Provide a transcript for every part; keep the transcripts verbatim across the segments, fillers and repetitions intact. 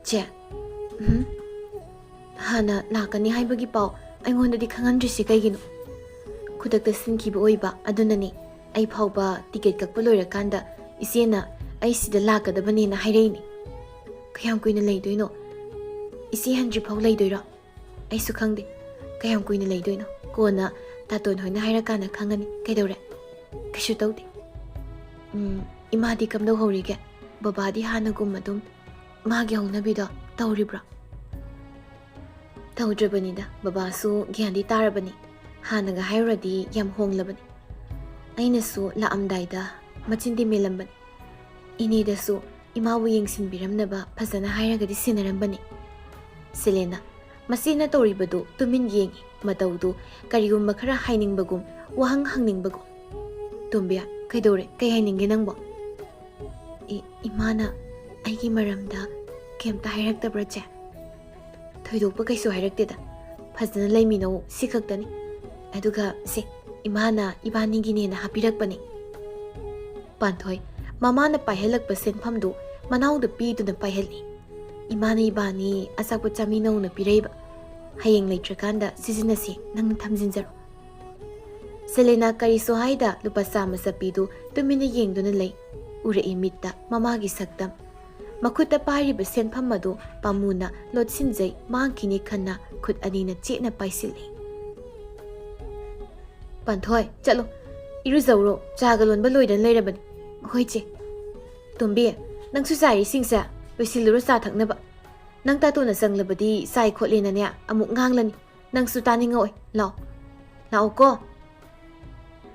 ꯆꯦ, ꯎꯝ, ꯍꯥꯟꯅ ꯂꯥꯛꯀꯅꯤ ꯍꯥꯏꯕꯒꯤ ꯄꯥꯎ ꯑꯩꯉꯣꯟꯗꯗꯤ ꯈꯪꯍꯟꯗ꯭ꯔꯤꯁꯤ ꯀꯩꯒꯤꯅꯣ? ꯈꯨꯗꯛꯇ ꯁꯤꯟꯈꯤꯕ ꯑꯣꯏꯕ ꯑꯗꯨꯅꯅꯤ꯫ ꯑꯩ ꯐꯥꯎꯕ ꯇꯤꯀꯦꯠ ꯀꯛꯄ ꯂꯣꯏꯔꯀꯥꯟꯗ ꯏꯆꯦꯅ ꯑꯩ ꯁꯤꯗ ꯂꯥꯛꯀꯗꯕꯅꯦꯅ ꯍꯥꯏꯔꯛꯏꯅꯦ꯫ ꯀꯌꯥꯝ ꯀꯨꯏꯅ ꯂꯩꯗꯣꯏꯅꯣ? ꯏꯆꯦ ꯍꯟꯗ꯭ꯔꯤꯐꯥꯎ ꯂꯩꯗꯣꯏꯔꯣ? ꯑꯩꯁꯨ ꯈꯪꯗꯦ ꯀꯌꯥꯝ ꯀꯨꯏꯅ ꯂꯩꯗꯣꯏꯅꯣ꯫ ꯀꯣꯟꯅ ꯇꯥꯇꯣꯟ ꯍꯣꯏꯅ ꯍꯥꯏꯔꯀꯥꯟꯗ ꯈꯪꯒꯅꯤ꯫ ꯀꯩꯗꯧꯔꯦ? ꯀꯩꯁꯨ ꯇꯧꯗꯦ꯫ ꯎꯝ, ꯏꯃꯥꯗꯤ ꯀꯝꯗꯧꯍꯧꯔꯤꯒꯦ? ꯕꯕꯥꯗꯤ ꯍꯥꯟꯅꯒꯨꯝ ꯑꯗꯨꯝ ꯃꯥꯒꯤ ꯍꯧꯅꯕꯤꯗꯣ ꯇꯧꯔꯤꯕ꯭ꯔꯣ? ꯇꯧꯗ꯭ꯔꯕꯅꯤꯗ, ꯕꯕꯥꯁꯨ ꯒ꯭ꯌꯥꯟꯗꯤ ꯇꯥꯔꯕꯅꯤ꯫ ꯍꯥꯟꯅꯒ ꯍꯥꯏꯔꯨꯔꯗꯤ ꯌꯥꯝ ꯍꯣꯡꯂꯕꯅꯤ꯫ ꯑꯩꯅꯁꯨ ꯂꯥꯛꯑꯝꯗꯥꯏꯗ ꯃꯆꯤꯟꯗꯤ ꯃꯦꯜꯂꯝꯕꯅꯤ꯫ ꯏꯅꯦꯗꯁꯨ ꯏꯃꯥꯕꯨ ꯌꯦꯡꯁꯤꯟꯕꯤꯔꯝꯅꯕ ꯐꯖꯅ ꯍꯥꯏꯔꯒꯗꯤ ꯁꯦꯟꯅꯔꯝꯕꯅꯤ꯫ ꯁꯦꯂꯦꯅꯥ, ꯃꯆꯦꯅ ꯇꯧꯔꯤꯕꯗꯨ ꯇꯨꯃꯤꯟ ꯌꯦꯡꯉꯤ, ꯃꯇꯧꯗꯨ ꯀꯔꯤꯒꯨꯝꯕ ꯈꯔ ꯍꯥꯏꯅꯤꯡꯕꯒꯨꯝ, ꯋꯥꯍꯪ ꯍꯪꯅꯤꯡꯕꯒꯨꯝ꯫ ꯇꯣꯝꯕꯤ, ꯀꯩꯗꯧꯔꯦ? ꯀꯩ ꯍꯥꯏꯅꯤꯡꯒꯦ ꯅꯪꯕꯣ? ꯏ-, ꯏꯃꯥꯅ ꯑꯩꯒꯤ ꯃꯔꯝꯗ ꯀꯩꯝꯇ ꯍꯥꯏꯔꯛꯇꯕ꯭ꯔꯥ, ꯆꯦ? ꯊꯣꯏꯗꯣꯛꯄ ꯀꯩꯁꯨ ꯍꯥꯏꯔꯛꯇꯦꯗ꯫ ꯐꯖꯅ ꯂꯩꯃꯤꯟꯅꯧ, ꯁꯤ ꯈꯛꯇꯅꯤ꯫ ꯑꯗꯨꯒ ꯁꯦ, ꯏꯃꯥꯅ ꯏꯕꯥꯅꯤꯒꯤꯅꯦꯅ ꯍꯥꯞꯄꯤꯔꯛꯄꯅꯤ꯫ ꯄꯥꯟꯊꯣꯏ, ꯃꯃꯥꯅ ꯄꯥꯏꯍꯜꯂꯛꯄ ꯁꯦꯟꯐꯝꯗꯨ ꯃꯅꯥꯎꯗ ꯄꯤꯗꯨꯅ ꯄꯥꯏꯍꯜꯂꯤ꯫ ꯏꯃꯥꯅ ꯏꯕꯥꯅꯤ ꯑꯆꯥꯄꯣꯠ ꯆꯥꯃꯤꯟꯅꯧꯅ ꯄꯤꯔꯛꯏꯕ꯫ ꯍꯌꯦꯡ ꯂꯩꯇ꯭ꯔꯀꯥꯟꯗ ꯁꯤꯖꯤꯟꯅꯁꯤ, ꯅꯪꯅ ꯊꯝꯖꯤꯟꯖꯔꯣ꯫ ꯁꯦꯂꯦꯅꯥ ꯀꯔꯤꯁꯨ ꯍꯥꯏꯗ ꯂꯨꯄꯥ ꯆꯥꯝꯃ ꯆꯠꯄꯤꯗꯨ ꯇꯨꯃꯤꯟꯅ ꯌꯦꯡꯗꯨꯅ ꯂꯩ꯫ ꯎꯔꯛꯏ ꯃꯤꯠꯇ ꯃꯃꯥꯒꯤ ꯁꯛꯇꯝ꯫ ꯃꯈꯨꯠꯇ ꯄꯥꯏꯔꯤꯕ ꯁꯦꯟꯐꯝ ꯑꯗꯨ ꯄꯥꯝꯃꯨꯅ ꯂꯣꯠꯁꯤꯟꯖꯩ, ꯃꯥꯡꯈꯤꯅꯤ ꯈꯟꯅ ꯈꯨꯠ ꯑꯅꯤꯅ ꯆꯦꯠꯅ ꯄꯥꯏꯁꯤꯜꯂꯤ꯫ ꯄꯥꯟꯊꯣꯏ, ꯆꯠꯂꯣ, ꯏꯔꯨꯖꯧꯔꯣ, ꯆꯥꯒ ꯂꯣꯟꯕ ꯂꯣꯏꯗꯅ ꯂꯩꯔꯕꯅꯤ꯫ ꯍꯣꯏ ꯆꯦ꯫ ꯇꯣꯝꯕꯤ, ꯅꯪꯁꯨ ꯆꯥꯏꯔꯤꯁꯤꯡꯁꯦ ꯂꯣꯏꯁꯤꯜꯂꯨꯔꯣ ꯆꯥ ꯊꯛꯅꯕ꯫ ꯅꯪ ꯇꯥꯇꯣꯟꯅ ꯆꯪꯂꯕꯗꯤ ꯆꯥꯏ ꯈꯣꯠꯂꯦꯅꯅꯦ ꯑꯃꯨꯛ ꯉꯥꯡꯂꯅꯤ꯫ ꯅꯪꯁꯨ ꯇꯥꯅꯤꯡꯉꯛꯑꯣꯏ꯫ ꯂꯥꯛꯑꯣ꯫ ꯂꯥꯛꯑꯣꯀꯣ꯫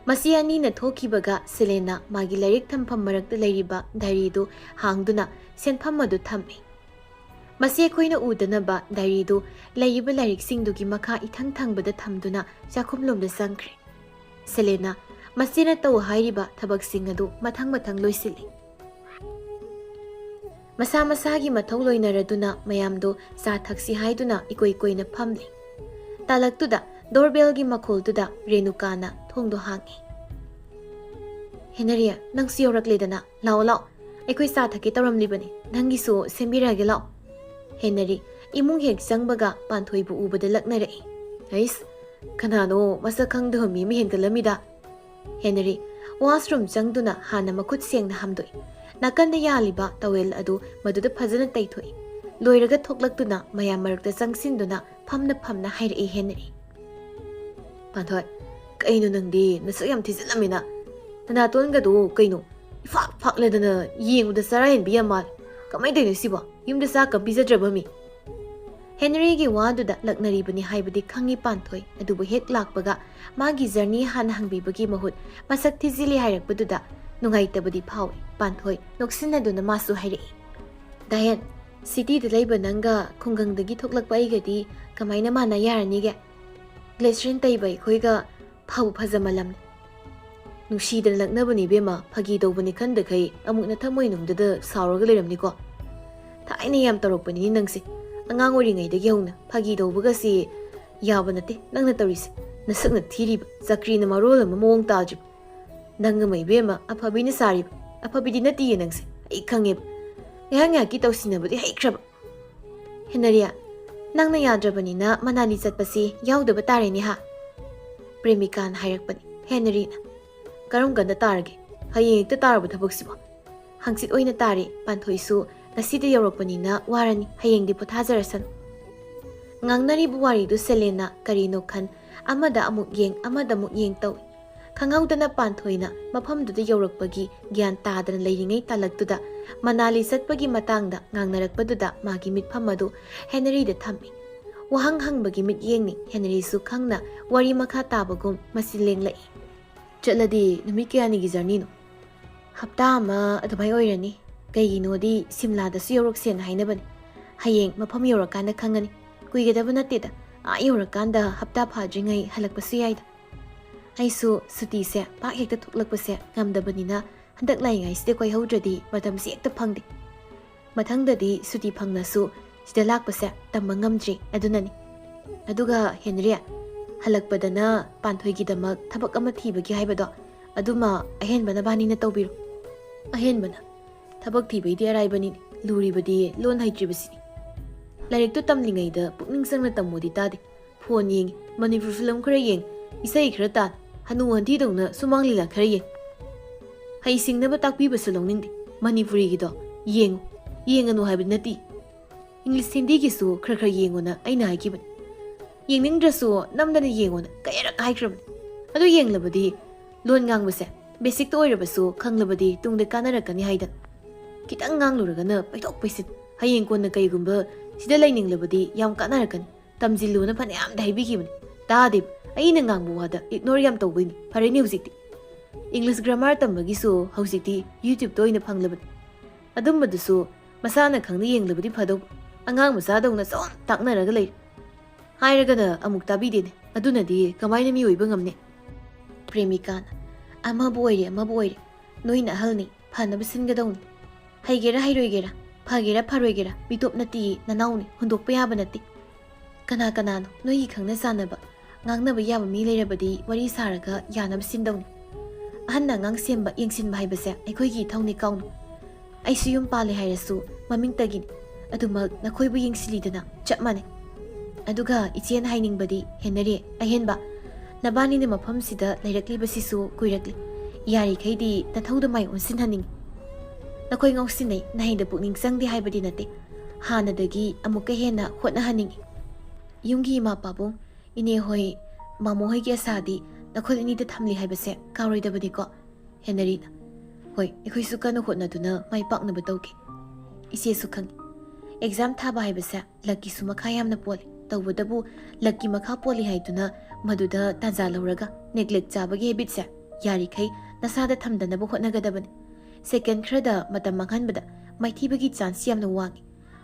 ꯃꯁꯤ ꯑꯅꯤꯅ ꯊꯣꯛꯈꯤꯕꯒ ꯁꯦꯂꯦꯅꯥ ꯃꯥꯒꯤ ꯂꯥꯏꯔꯤꯛ ꯊꯝꯐꯝ ꯃꯔꯛꯇ ꯂꯩꯔꯤꯕ ꯗꯥꯏꯔꯤꯗꯨ ꯍꯥꯡꯗꯨꯅ ꯁꯦꯟꯐꯝ ꯑꯗꯨ ꯊꯝꯃꯤ꯫ ꯃꯁꯤ ꯑꯩꯈꯣꯏꯅ ꯎꯗꯅꯕ ꯗꯥꯏꯔꯤꯗꯨ ꯂꯩꯔꯤꯕ ꯂꯥꯏꯔꯤꯛꯁꯤꯡꯗꯨꯒꯤ ꯃꯈꯥ ꯏꯊꯪ ꯊꯪꯕꯗ ꯊꯝꯗꯨꯅ ꯆꯥꯛꯈꯨꯝꯂꯣꯝꯗ ꯆꯪꯈ꯭ꯔꯦ꯫ ꯁꯦꯂꯦꯅꯥ ꯃꯁꯤꯅ ꯇꯧ ꯍꯥꯏꯔꯤꯕ ꯊꯕꯛꯁꯤꯡ ꯑꯗꯨ ꯃꯊꯪ ꯃꯊꯪ ꯂꯣꯏꯁꯤꯜꯂꯤ꯫ ꯃꯁꯥ ꯃꯁꯥꯒꯤ ꯃꯊꯧ ꯂꯣꯏꯅꯔꯗꯨꯅ ꯃꯌꯥꯝꯗꯨ ꯆꯥ ꯊꯛꯁꯤ ꯍꯥꯏꯗꯨꯅ ꯏꯀꯣꯏ ꯀꯣꯏꯅ ꯐꯝꯂꯤ꯫ ꯇꯥꯂꯛꯇꯨꯗ ꯗꯣꯔꯕꯦꯜꯒꯤ ꯃꯈꯣꯜꯗꯨꯗ ꯔꯦꯅꯨꯀꯥꯅ ꯊꯣꯡꯗꯣ ꯍꯥꯡꯉꯤ꯫ "ꯍꯦꯅꯔꯤ, ꯅꯪꯁꯨ ꯌꯧꯔꯛꯂꯦꯗꯅ꯫ ꯂꯥꯛꯑꯣ, ꯂꯥꯛꯑꯣ꯫ ꯑꯩꯈꯣꯏ ꯆꯥ ꯊꯛꯀꯦ ꯇꯧꯔꯝꯂꯤꯕꯅꯤ꯫ ꯅꯪꯒꯤꯁꯨ ꯁꯦꯝꯕꯤꯔꯛꯑꯒꯦ, ꯂꯥꯛꯑꯣ꯫" ꯍꯦꯅꯔꯤ ꯏꯃꯨꯡ ꯍꯦꯛ ꯆꯪꯕꯒ ꯄꯥꯟꯊꯣꯏꯕꯨ ꯎꯕꯗ ꯂꯛꯅꯔꯛꯏ꯫ "ꯑꯩꯁ, ꯀꯅꯥꯅꯣ ꯃꯁꯛ ꯈꯪꯗꯕ ꯃꯤ ꯑꯃ ꯍꯦꯟꯒꯠꯂꯝꯃꯤꯗ?" ꯍꯦꯅꯔꯤ washroom ꯆꯪꯗꯨꯅ ꯍꯥꯟꯅ ꯃꯈꯨꯠ ꯁꯦꯡꯅ ꯍꯥꯝꯗꯣꯛꯏ꯫ ꯅꯥꯀꯟꯗ ꯌꯥꯜꯂꯤꯕ towel ꯑꯗꯨ ꯃꯗꯨꯗ ꯐꯖꯅ ꯇꯩꯊꯣꯛꯏ꯫ ꯂꯣꯏꯔꯒ ꯊꯣꯛꯂꯛꯇꯨꯅ ꯃꯌꯥꯝ ꯃꯔꯛꯇ ꯆꯪꯁꯤꯟꯗꯨꯅ ꯐꯝꯅ ꯐꯝꯅ ꯍꯥꯏꯔꯛꯏ ꯍꯦꯅꯔꯤ꯫ "ꯄꯥꯟꯊꯣꯏ, ꯀꯩꯅꯣ ꯅꯪꯗꯤ ꯅꯁꯛ ꯌꯥꯝ ꯊꯤꯖꯤꯜꯂꯝꯃꯤꯅ? ꯅꯅꯥꯇꯣꯟꯒꯗꯣ ꯀꯩꯅꯣ ꯏꯐꯥꯛ ꯐꯥꯛꯂꯗꯅ ꯌꯦꯡꯕꯗ ꯆꯔꯥ ꯍꯦꯟꯕꯤ ꯌꯥꯝ ꯃꯥꯜꯂꯦ꯫ ꯀꯃꯥꯏꯅ ꯇꯧꯔꯤꯅꯣ ꯁꯤꯕꯣ? ꯌꯨꯝꯗ ꯆꯥꯛꯀ ꯄꯤꯖꯗ꯭ꯔꯕ ꯃꯤ?" ꯍꯦꯅꯔꯤꯒꯤ ꯋꯥꯗꯨꯗ ꯂꯛꯅꯔꯤꯕꯅꯤ ꯍꯥꯏꯕꯗꯤ ꯈꯪꯉꯤ ꯄꯥꯟꯊꯣꯏ, ꯑꯗꯨꯕꯨ ꯍꯦꯛ ꯂꯥꯛꯄꯒ ꯃꯥꯒꯤ journey ꯍꯥꯟꯅ ꯍꯪꯕꯤꯕꯒꯤ ꯃꯍꯨꯠ ꯃꯁꯛ ꯊꯤꯖꯤꯜꯂꯤ ꯍꯥꯏꯔꯛꯄꯗꯨꯗ ꯅꯨꯡꯉꯥꯏꯇꯕꯗꯤ ꯐꯥꯎꯏ꯫ ꯄꯥꯟꯊꯣꯏ ꯅꯣꯛꯁꯤꯟꯅꯗꯨꯅ ꯃꯥꯁꯨ ꯍꯥꯏꯔꯛꯏ꯫ "ꯗꯥꯍꯦꯟ, cityꯗ ꯂꯩꯕ ꯅꯪꯒ ꯈꯨꯡꯒꯪꯗꯒꯤ ꯊꯣꯛꯂꯛꯄ ꯑꯩꯒꯗꯤ ꯀꯃꯥꯏꯅ ꯃꯥꯟꯅ ꯌꯥꯔꯅꯤꯒꯦ? Glycerin ꯇꯩꯕ ꯑꯩꯈꯣꯏꯒ ꯐꯕꯨ ꯐꯖꯃꯜꯂꯝꯅꯤ꯫" "ꯅꯨꯡꯁꯤꯗꯅ ꯂꯛꯅꯕꯅꯤ ꯏꯕꯦꯝꯃ, ꯐꯥꯒꯤ ꯇꯧꯕꯅꯤ ꯈꯟꯗꯈꯩ ꯑꯃꯨꯛ ꯅꯊꯃꯣꯏꯅꯨꯡꯗꯨꯗ ꯁꯥꯎꯔꯒ ꯂꯩꯔꯝꯅꯤꯀꯣ꯫ ꯊꯥꯏꯅ ꯌꯥꯝ ꯇꯧꯔꯛꯄꯅꯤꯅꯦ ꯅꯪꯁꯦ꯫ ꯑꯉꯥꯡ ꯑꯣꯏꯔꯤꯉꯩꯗꯒꯤ ꯍꯧꯅ ꯐꯥꯒꯤ ꯇꯧꯕꯒꯁꯤ ꯌꯥꯕ ꯅꯠꯇꯦ ꯅꯪꯅ ꯇꯧꯔꯤꯁꯦ꯫ ꯅꯁꯛꯅ ꯊꯤꯔꯤꯕ, ꯆꯀ꯭ꯔꯤꯅ ꯃꯔꯣꯜ ꯑꯃ ꯃꯑꯣꯡ ꯇꯥꯗ꯭ꯔꯤꯕ꯫ ꯅꯪ ꯑꯃ ꯏꯕꯦꯝꯃ, ꯑꯐꯕꯤꯅ ꯁꯥꯔꯤꯕ꯫ ꯑꯐꯕꯤꯗꯤ ꯅꯠꯇꯤꯌꯦ ꯅꯪꯁꯦ, ꯑꯩ ꯈꯪꯉꯦꯕ꯫ ꯉꯥꯏꯍꯥꯛ ꯉꯥꯏꯍꯥꯛꯀꯤ ꯇꯧꯁꯤꯟꯅꯕꯗꯤ ꯍꯩꯈ꯭ꯔꯕ꯫" "ꯍꯦꯅꯔꯤ, ꯅꯪꯅ ꯌꯥꯗ꯭ꯔꯕꯅꯤꯅ ꯃꯅꯥꯂꯤ ꯆꯠꯄꯁꯤ ꯌꯥꯎꯗꯕ ꯇꯥꯔꯦꯅꯦ ꯍꯥ?" ꯄ꯭ꯔꯦꯃꯤꯀꯥꯅ ꯍꯥꯏꯔꯛꯄꯅꯤ꯫ ꯍꯦꯅꯔꯤꯅ, "ꯀꯔꯝ ꯀꯥꯟꯗ ꯇꯥꯔꯒꯦ? ꯍꯌꯦꯡ ꯍꯦꯛꯇ ꯇꯥꯔꯕ ꯊꯕꯛꯁꯤꯕꯣ?" "ꯍꯪꯆꯤꯠ ꯑꯣꯏꯅ ꯇꯥꯔꯦ, ꯄꯥꯟꯊꯣꯏꯁꯨ ꯉꯁꯤꯗ ꯌꯧꯔꯛꯄꯅꯤꯅ ꯋꯥꯔꯅꯤ, ꯍꯌꯦꯡꯗꯤ ꯄꯣꯊꯥꯖꯔꯁꯅꯨ꯫" ꯉꯥꯡꯅꯔꯤꯕ ꯋꯥꯔꯤꯗꯨ ꯁꯦꯂꯦꯟꯅ ꯀꯔꯤꯅꯣ ꯈꯟ, ꯑꯃꯗ ꯑꯃꯨꯛ ꯌꯦꯡ, ꯑꯃꯗ ꯑꯃꯨꯛ ꯌꯦꯡ ꯇꯧꯏ꯫ ꯈꯪꯍꯧꯗꯅ ꯄꯥꯟꯊꯣꯏꯅ ꯃꯐꯝꯗꯨꯗ ꯌꯧꯔꯛꯄꯒꯤ ꯒ꯭ꯌꯥꯟ ꯇꯥꯗꯅ ꯂꯩꯔꯤꯉꯩ ꯇꯥꯂꯛꯇꯨꯗ ꯃꯅꯥꯂꯤ ꯆꯠꯄꯒꯤ ꯃꯇꯥꯡꯗ ꯉꯥꯡꯅꯔꯛꯄꯗꯨꯗ ꯃꯥꯒꯤ ꯃꯤꯠꯐꯝ ꯑꯗꯨ ꯍꯦꯅꯔꯤꯗ ꯊꯝꯃꯤ꯫ ꯋꯥꯍꯪ ꯍꯪꯕꯒꯤ ꯃꯤꯠꯌꯦꯡꯅꯤ꯫ ꯍꯦꯅꯔꯤꯁꯨ ꯈꯪꯅ ꯋꯥꯔꯤ ꯃꯈꯥ ꯇꯥꯕꯒꯨꯝ ꯃꯆꯤꯟ ꯂꯦꯡꯂꯛꯏ꯫ "ꯆꯠꯂꯗꯤ ꯅꯨꯃꯤꯠ ꯀꯌꯥꯅꯤꯒꯤ journeyꯅꯣ?" "ꯍꯞꯇꯥ ꯑꯃ ꯑꯗꯨꯃꯥꯏ ꯑꯣꯏꯔꯅꯤ꯫ ꯀꯩꯒꯤꯅꯣꯗꯤ ꯁꯤꯝꯂꯥꯗꯁꯨ ꯌꯧꯔꯛꯁꯦꯅ ꯍꯥꯏꯅꯕꯅꯤ꯫ ꯍꯌꯦꯡ ꯃꯐꯝ ꯌꯧꯔꯀꯥꯟꯗ ꯈꯪꯉꯅꯤ꯫ ꯀꯨꯏꯒꯗꯕ ꯅꯠꯇꯦꯗ, ꯑꯥ ꯌꯧꯔꯀꯥꯟꯗ ꯍꯞꯇꯥ ꯐꯥꯗ꯭ꯔꯤꯉꯩ ꯍꯜꯂꯛꯄꯁꯨ ꯌꯥꯏꯗ꯫ ꯑꯩꯁꯨ ꯁꯨꯇꯤꯁꯦ ꯄꯥꯛ ꯍꯦꯛꯇ ꯊꯣꯛꯂꯛꯄꯁꯦ ꯉꯝꯗꯕꯅꯤꯅ ꯍꯟꯗꯛ ꯂꯥꯛꯏꯉꯩꯁꯤꯗ ꯀꯣꯏꯍꯧꯗ꯭ꯔꯗꯤ ꯃꯇꯝꯁꯦ ꯍꯦꯛꯇ ꯐꯪꯗꯦ꯫ ꯃꯊꯪꯗꯗꯤ ꯁꯨꯇꯤ ꯐꯪꯂꯁꯨ ꯁꯤꯗ ꯂꯥꯛꯄꯁꯦ ꯇꯝꯕ ꯉꯝꯗ꯭ꯔꯤ, ꯑꯗꯨꯅꯅꯤ꯫ ꯑꯗꯨꯒ ꯍꯦꯅꯔꯤ, ꯍꯜꯂꯛꯄꯗꯅ ꯄꯥꯟꯊꯣꯏꯒꯤꯗꯃꯛ ꯊꯕꯛ ꯑꯃ ꯊꯤꯕꯒꯤ ꯍꯥꯏꯕꯗꯣ, ꯑꯗꯨꯃ ꯑꯍꯦꯟꯕ ꯅꯕꯥꯅꯤꯅ ꯇꯧꯕꯤꯔꯣ꯫" "ꯑꯍꯦꯟꯕꯅ? ꯊꯕꯛ ꯊꯤꯕꯩꯗꯤ ꯑꯔꯥꯏꯕꯅꯤꯅꯦ, ꯂꯨꯔꯤꯕꯗꯤ ꯂꯣꯟ ꯍꯩꯇ꯭ꯔꯤꯕꯁꯤꯅꯤ꯫" ꯂꯥꯏꯔꯤꯛꯇꯨ ꯇꯝꯂꯤꯉꯩꯗ ꯄꯨꯛꯅꯤꯡ ꯆꯪꯅ ꯇꯝꯃꯣꯗꯤ ꯇꯥꯗꯦ꯫ ꯐꯣꯟ ꯌꯦꯡꯉꯤ, ꯃꯅꯤꯄꯨꯔ ꯐꯤꯂꯝ ꯈꯔ ꯌꯦꯡ, ꯏꯁꯩ ꯈꯔ ꯇꯥꯟ, ꯍꯅꯨ ꯍꯟꯊꯤꯗꯧꯅ ꯁꯨꯃꯥꯡ ꯂꯤꯂꯥ ꯈꯔ ꯌꯦꯡ꯫ ꯍꯩꯁꯤꯡꯅꯕ ꯇꯥꯛꯄꯤꯕꯁꯨ ꯂꯧꯅꯤꯡꯗꯦ꯫ ꯃꯅꯤꯄꯨꯔꯤꯒꯤꯗꯣ ꯌꯦꯡꯉꯨ, ꯌꯦꯡꯒꯅꯨ ꯍꯥꯏꯕꯗꯤ ꯅꯠꯇꯦ꯫ ꯏꯪꯂꯤꯁ ꯍꯤꯟꯗꯤꯒꯤꯁꯨ ꯈꯔ ꯈꯔ ꯌꯦꯡꯉꯣꯅ ꯑꯩꯅ ꯍꯥꯏꯈꯤꯕꯅꯤ꯫ ꯌꯦꯡꯅꯤꯡꯗ꯭ꯔꯁꯨ ꯅꯝꯗꯅ ꯌꯦꯡꯉꯣꯅ ꯀꯌꯥꯔꯛ ꯍꯥꯏꯈ꯭ꯔꯕꯅꯤ꯫ ꯑꯗꯨ ꯌꯦꯡꯂꯕꯗꯤ ꯂꯣꯟ ꯉꯥꯡꯕꯁꯦ ꯕꯦꯁꯤꯛꯇ ꯑꯣꯏꯔꯕꯁꯨ ꯈꯪꯂꯕꯗꯤ ꯇꯨꯡꯗ ꯀꯥꯟꯅꯔꯛꯀꯅꯤ ꯍꯥꯏꯗꯅ꯫ ꯈꯤꯇꯪ ꯉꯥꯡꯂꯨꯔꯒꯅ ꯄꯩꯊꯣꯛ ꯄꯩꯁꯤꯟ, ꯍꯌꯦꯡ ꯀꯣꯟꯅ ꯀꯩꯒꯨꯝꯕ ꯁꯤꯗ ꯂꯩꯅꯤꯡꯂꯕꯗꯤ ꯌꯥꯝ ꯀꯥꯟꯅꯔꯛꯀꯅꯤ꯫ ꯇꯝꯁꯤꯜꯂꯨꯅ ꯐꯅꯌꯥꯝꯗꯤ ꯍꯥꯏꯕꯤꯈꯤꯕꯅꯤ, ꯇꯥꯗꯦꯕ꯫ ꯑꯩꯅ ꯉꯥꯡꯕ ꯋꯥꯗ ꯏꯒꯅꯣꯔ ꯌꯥꯝ ꯇꯧꯕꯩꯅꯤ꯫ ꯐꯔꯦꯅꯦ ꯍꯧꯖꯤꯛꯇꯤ꯫ ꯏꯪꯂꯤꯁ ꯒ꯭ꯔꯥꯃꯥꯔ ꯇꯝꯕꯒꯤꯁꯨ ꯍꯧꯖꯤꯛꯇꯤ ꯌꯨꯇ꯭ꯌꯨꯕꯇ ꯑꯣꯏꯅ ꯐꯪꯂꯕꯅꯤ꯫ ꯑꯗꯨꯝꯕꯗꯨꯁꯨ ꯃꯁꯥꯅ ꯈꯪꯅ ꯌꯦꯡꯂꯕꯗꯤ ꯐꯗꯧꯕ꯫ ꯑꯉꯥꯡ ꯃꯆꯥꯗꯧꯅ ꯁꯨꯝ ꯇꯥꯛꯅꯔꯒ ꯂꯩꯔꯦ꯫ ꯍꯥꯏꯔꯒꯅ ꯑꯃꯨꯛ ꯇꯥꯕꯤꯗꯦꯅꯦ꯫ ꯑꯗꯨꯅꯗꯤ ꯀꯃꯥꯏꯅ ꯃꯤ ꯑꯣꯏꯕ ꯉꯝꯅꯤ? ꯄ꯭ꯔꯦꯃꯤꯀꯥꯅ, ꯑꯃꯕꯨ ꯑꯣꯏꯔꯦ ꯑꯃꯕꯨ ꯑꯣꯏꯔꯦ, ꯅꯣꯏꯅ ꯑꯍꯜꯅꯤ, ꯐꯅꯕ ꯁꯤꯟꯒꯗꯧꯅꯤ꯫ ꯍꯩꯒꯦꯔꯥ ꯍꯩꯔꯣꯏꯒꯦꯔꯥ, ꯐꯒꯦꯔꯥ ꯐꯔꯣꯏꯒꯦꯔꯥ, ꯃꯤꯇꯣꯞ ꯅꯠꯇꯤꯌꯦ, ꯅꯅꯥꯎꯅꯤ, ꯍꯨꯟꯗꯣꯛꯄ ꯌꯥꯕ ꯅꯠꯇꯦ꯫ ꯀꯅꯥ ꯀꯅꯥꯅꯣ ꯅꯣꯏꯒꯤ ꯈꯪꯅ ꯆꯥꯟꯅꯕ, ꯉꯥꯡꯅꯕ ꯌꯥꯕ ꯃꯤ ꯂꯩꯔꯕꯗꯤ ꯋꯥꯔꯤ ꯁꯥꯔꯒ ꯌꯥꯅꯕ ꯁꯤꯟꯗꯧꯅꯤ꯫ ꯑꯍꯟꯅ ꯑꯉꯥꯡ ꯁꯦꯝꯕ, ꯌꯦꯡꯁꯤꯟꯕ ꯍꯥꯏꯕꯁꯦ ꯑꯩꯈꯣꯏꯒꯤ ꯏꯊꯧꯅꯤ ꯀꯥꯎꯅꯨ꯫ ꯑꯩꯁꯨ ꯌꯨꯝ ꯄꯥꯜꯂꯦ ꯍꯥꯏꯔꯁꯨ ꯃꯃꯤꯡꯇꯒꯤꯅꯤ꯫ ꯑꯗꯨꯃꯛ ꯅꯈꯣꯏꯕꯨ ꯌꯦꯡꯁꯤꯜꯂꯤꯗꯅ ꯆꯞ ꯃꯥꯟꯅꯩ꯫ ꯑꯗꯨꯒ ꯏꯆꯦꯅ ꯍꯥꯏꯅꯤꯡꯕꯗꯤ, ꯍꯦꯟꯅꯔꯤ ꯑꯍꯦꯟꯕ, ꯅꯕꯥꯅꯤꯅ ꯃꯐꯝꯁꯤꯗ ꯂꯩꯔꯛꯂꯤꯕꯁꯤꯁꯨ ꯀꯨꯏꯔꯛꯂꯤ꯫ ꯌꯥꯔꯤꯈꯩꯗꯤ ꯅꯊꯧꯗ ꯃꯥꯏ ꯑꯣꯟꯁꯤꯟꯍꯟꯅꯤꯡꯉꯤ꯫ ꯅꯈꯣꯏ ꯉꯥꯎꯁꯤꯟꯅꯩ, ꯅꯍꯩꯗ ꯄꯨꯛꯅꯤꯡ ꯆꯪꯗꯦ ꯍꯥꯏꯕꯗꯤ ꯅꯠꯇꯦ꯫ ꯍꯥꯟꯅꯗꯒꯤ ꯑꯃꯨꯛꯀ ꯍꯦꯟꯅ ꯍꯣꯠꯅꯍꯟꯅꯤꯡꯉꯤ꯫ ꯌꯨꯝꯒꯤ ꯏꯃꯥ ꯄꯥꯕꯨꯡ, ꯏꯅꯦ ꯍꯣꯏ, ꯃꯥꯃꯣ ꯍꯣꯏꯒꯤ ꯑꯁꯥꯗꯤ ꯅꯈꯣꯏ ꯑꯅꯤꯗ ꯊꯝꯂꯤ ꯍꯥꯏꯕꯁꯦ ꯀꯥꯎꯔꯣꯏꯗꯕꯅꯤꯀꯣ꯫ ꯍꯦꯅꯔꯤꯅ, ꯍꯣꯏ, ꯑꯩꯈꯣꯏꯁꯨ ꯀꯟꯅ ꯍꯣꯠꯅꯗꯨꯅ ꯃꯥꯏ ꯄꯥꯛꯅꯕ ꯇꯧꯒꯦ꯫ ꯏꯆꯦꯁꯨ ꯈꯪꯉꯤ, ꯑꯦꯛꯖꯥꯝ ꯊꯥꯕ ꯍꯥꯏꯕꯁꯦ ꯂꯛꯀꯤꯁꯨ ꯃꯈꯥ ꯌꯥꯝꯅ ꯄꯣꯜꯂꯤ꯫ ꯇꯧꯕꯇꯕꯨ ꯂꯛꯀꯤ ꯃꯈꯥ ꯄꯣꯜꯂꯤ ꯍꯥꯏꯗꯨꯅ ꯃꯗꯨꯗ ꯇꯥꯟꯖꯥ ꯂꯧꯔꯒ ꯅꯦꯒ꯭ꯂꯦꯛ ꯆꯥꯕꯒꯤ ꯍꯦꯕꯤꯠꯁꯦ ꯌꯥꯔꯤꯈꯩ ꯅꯁꯥꯗ ꯊꯝꯗꯅꯕ ꯍꯣꯠꯅꯒꯗꯕꯅꯤ꯫ ꯁꯦꯀꯦꯟ ꯈꯔꯗ ꯃꯇꯝ ꯃꯥꯡꯍꯟꯕꯗ ꯃꯥꯏꯊꯤꯕꯒꯤ ꯆꯥꯟꯁ ꯌꯥꯝꯅ ꯋꯥꯡꯉꯤ꯫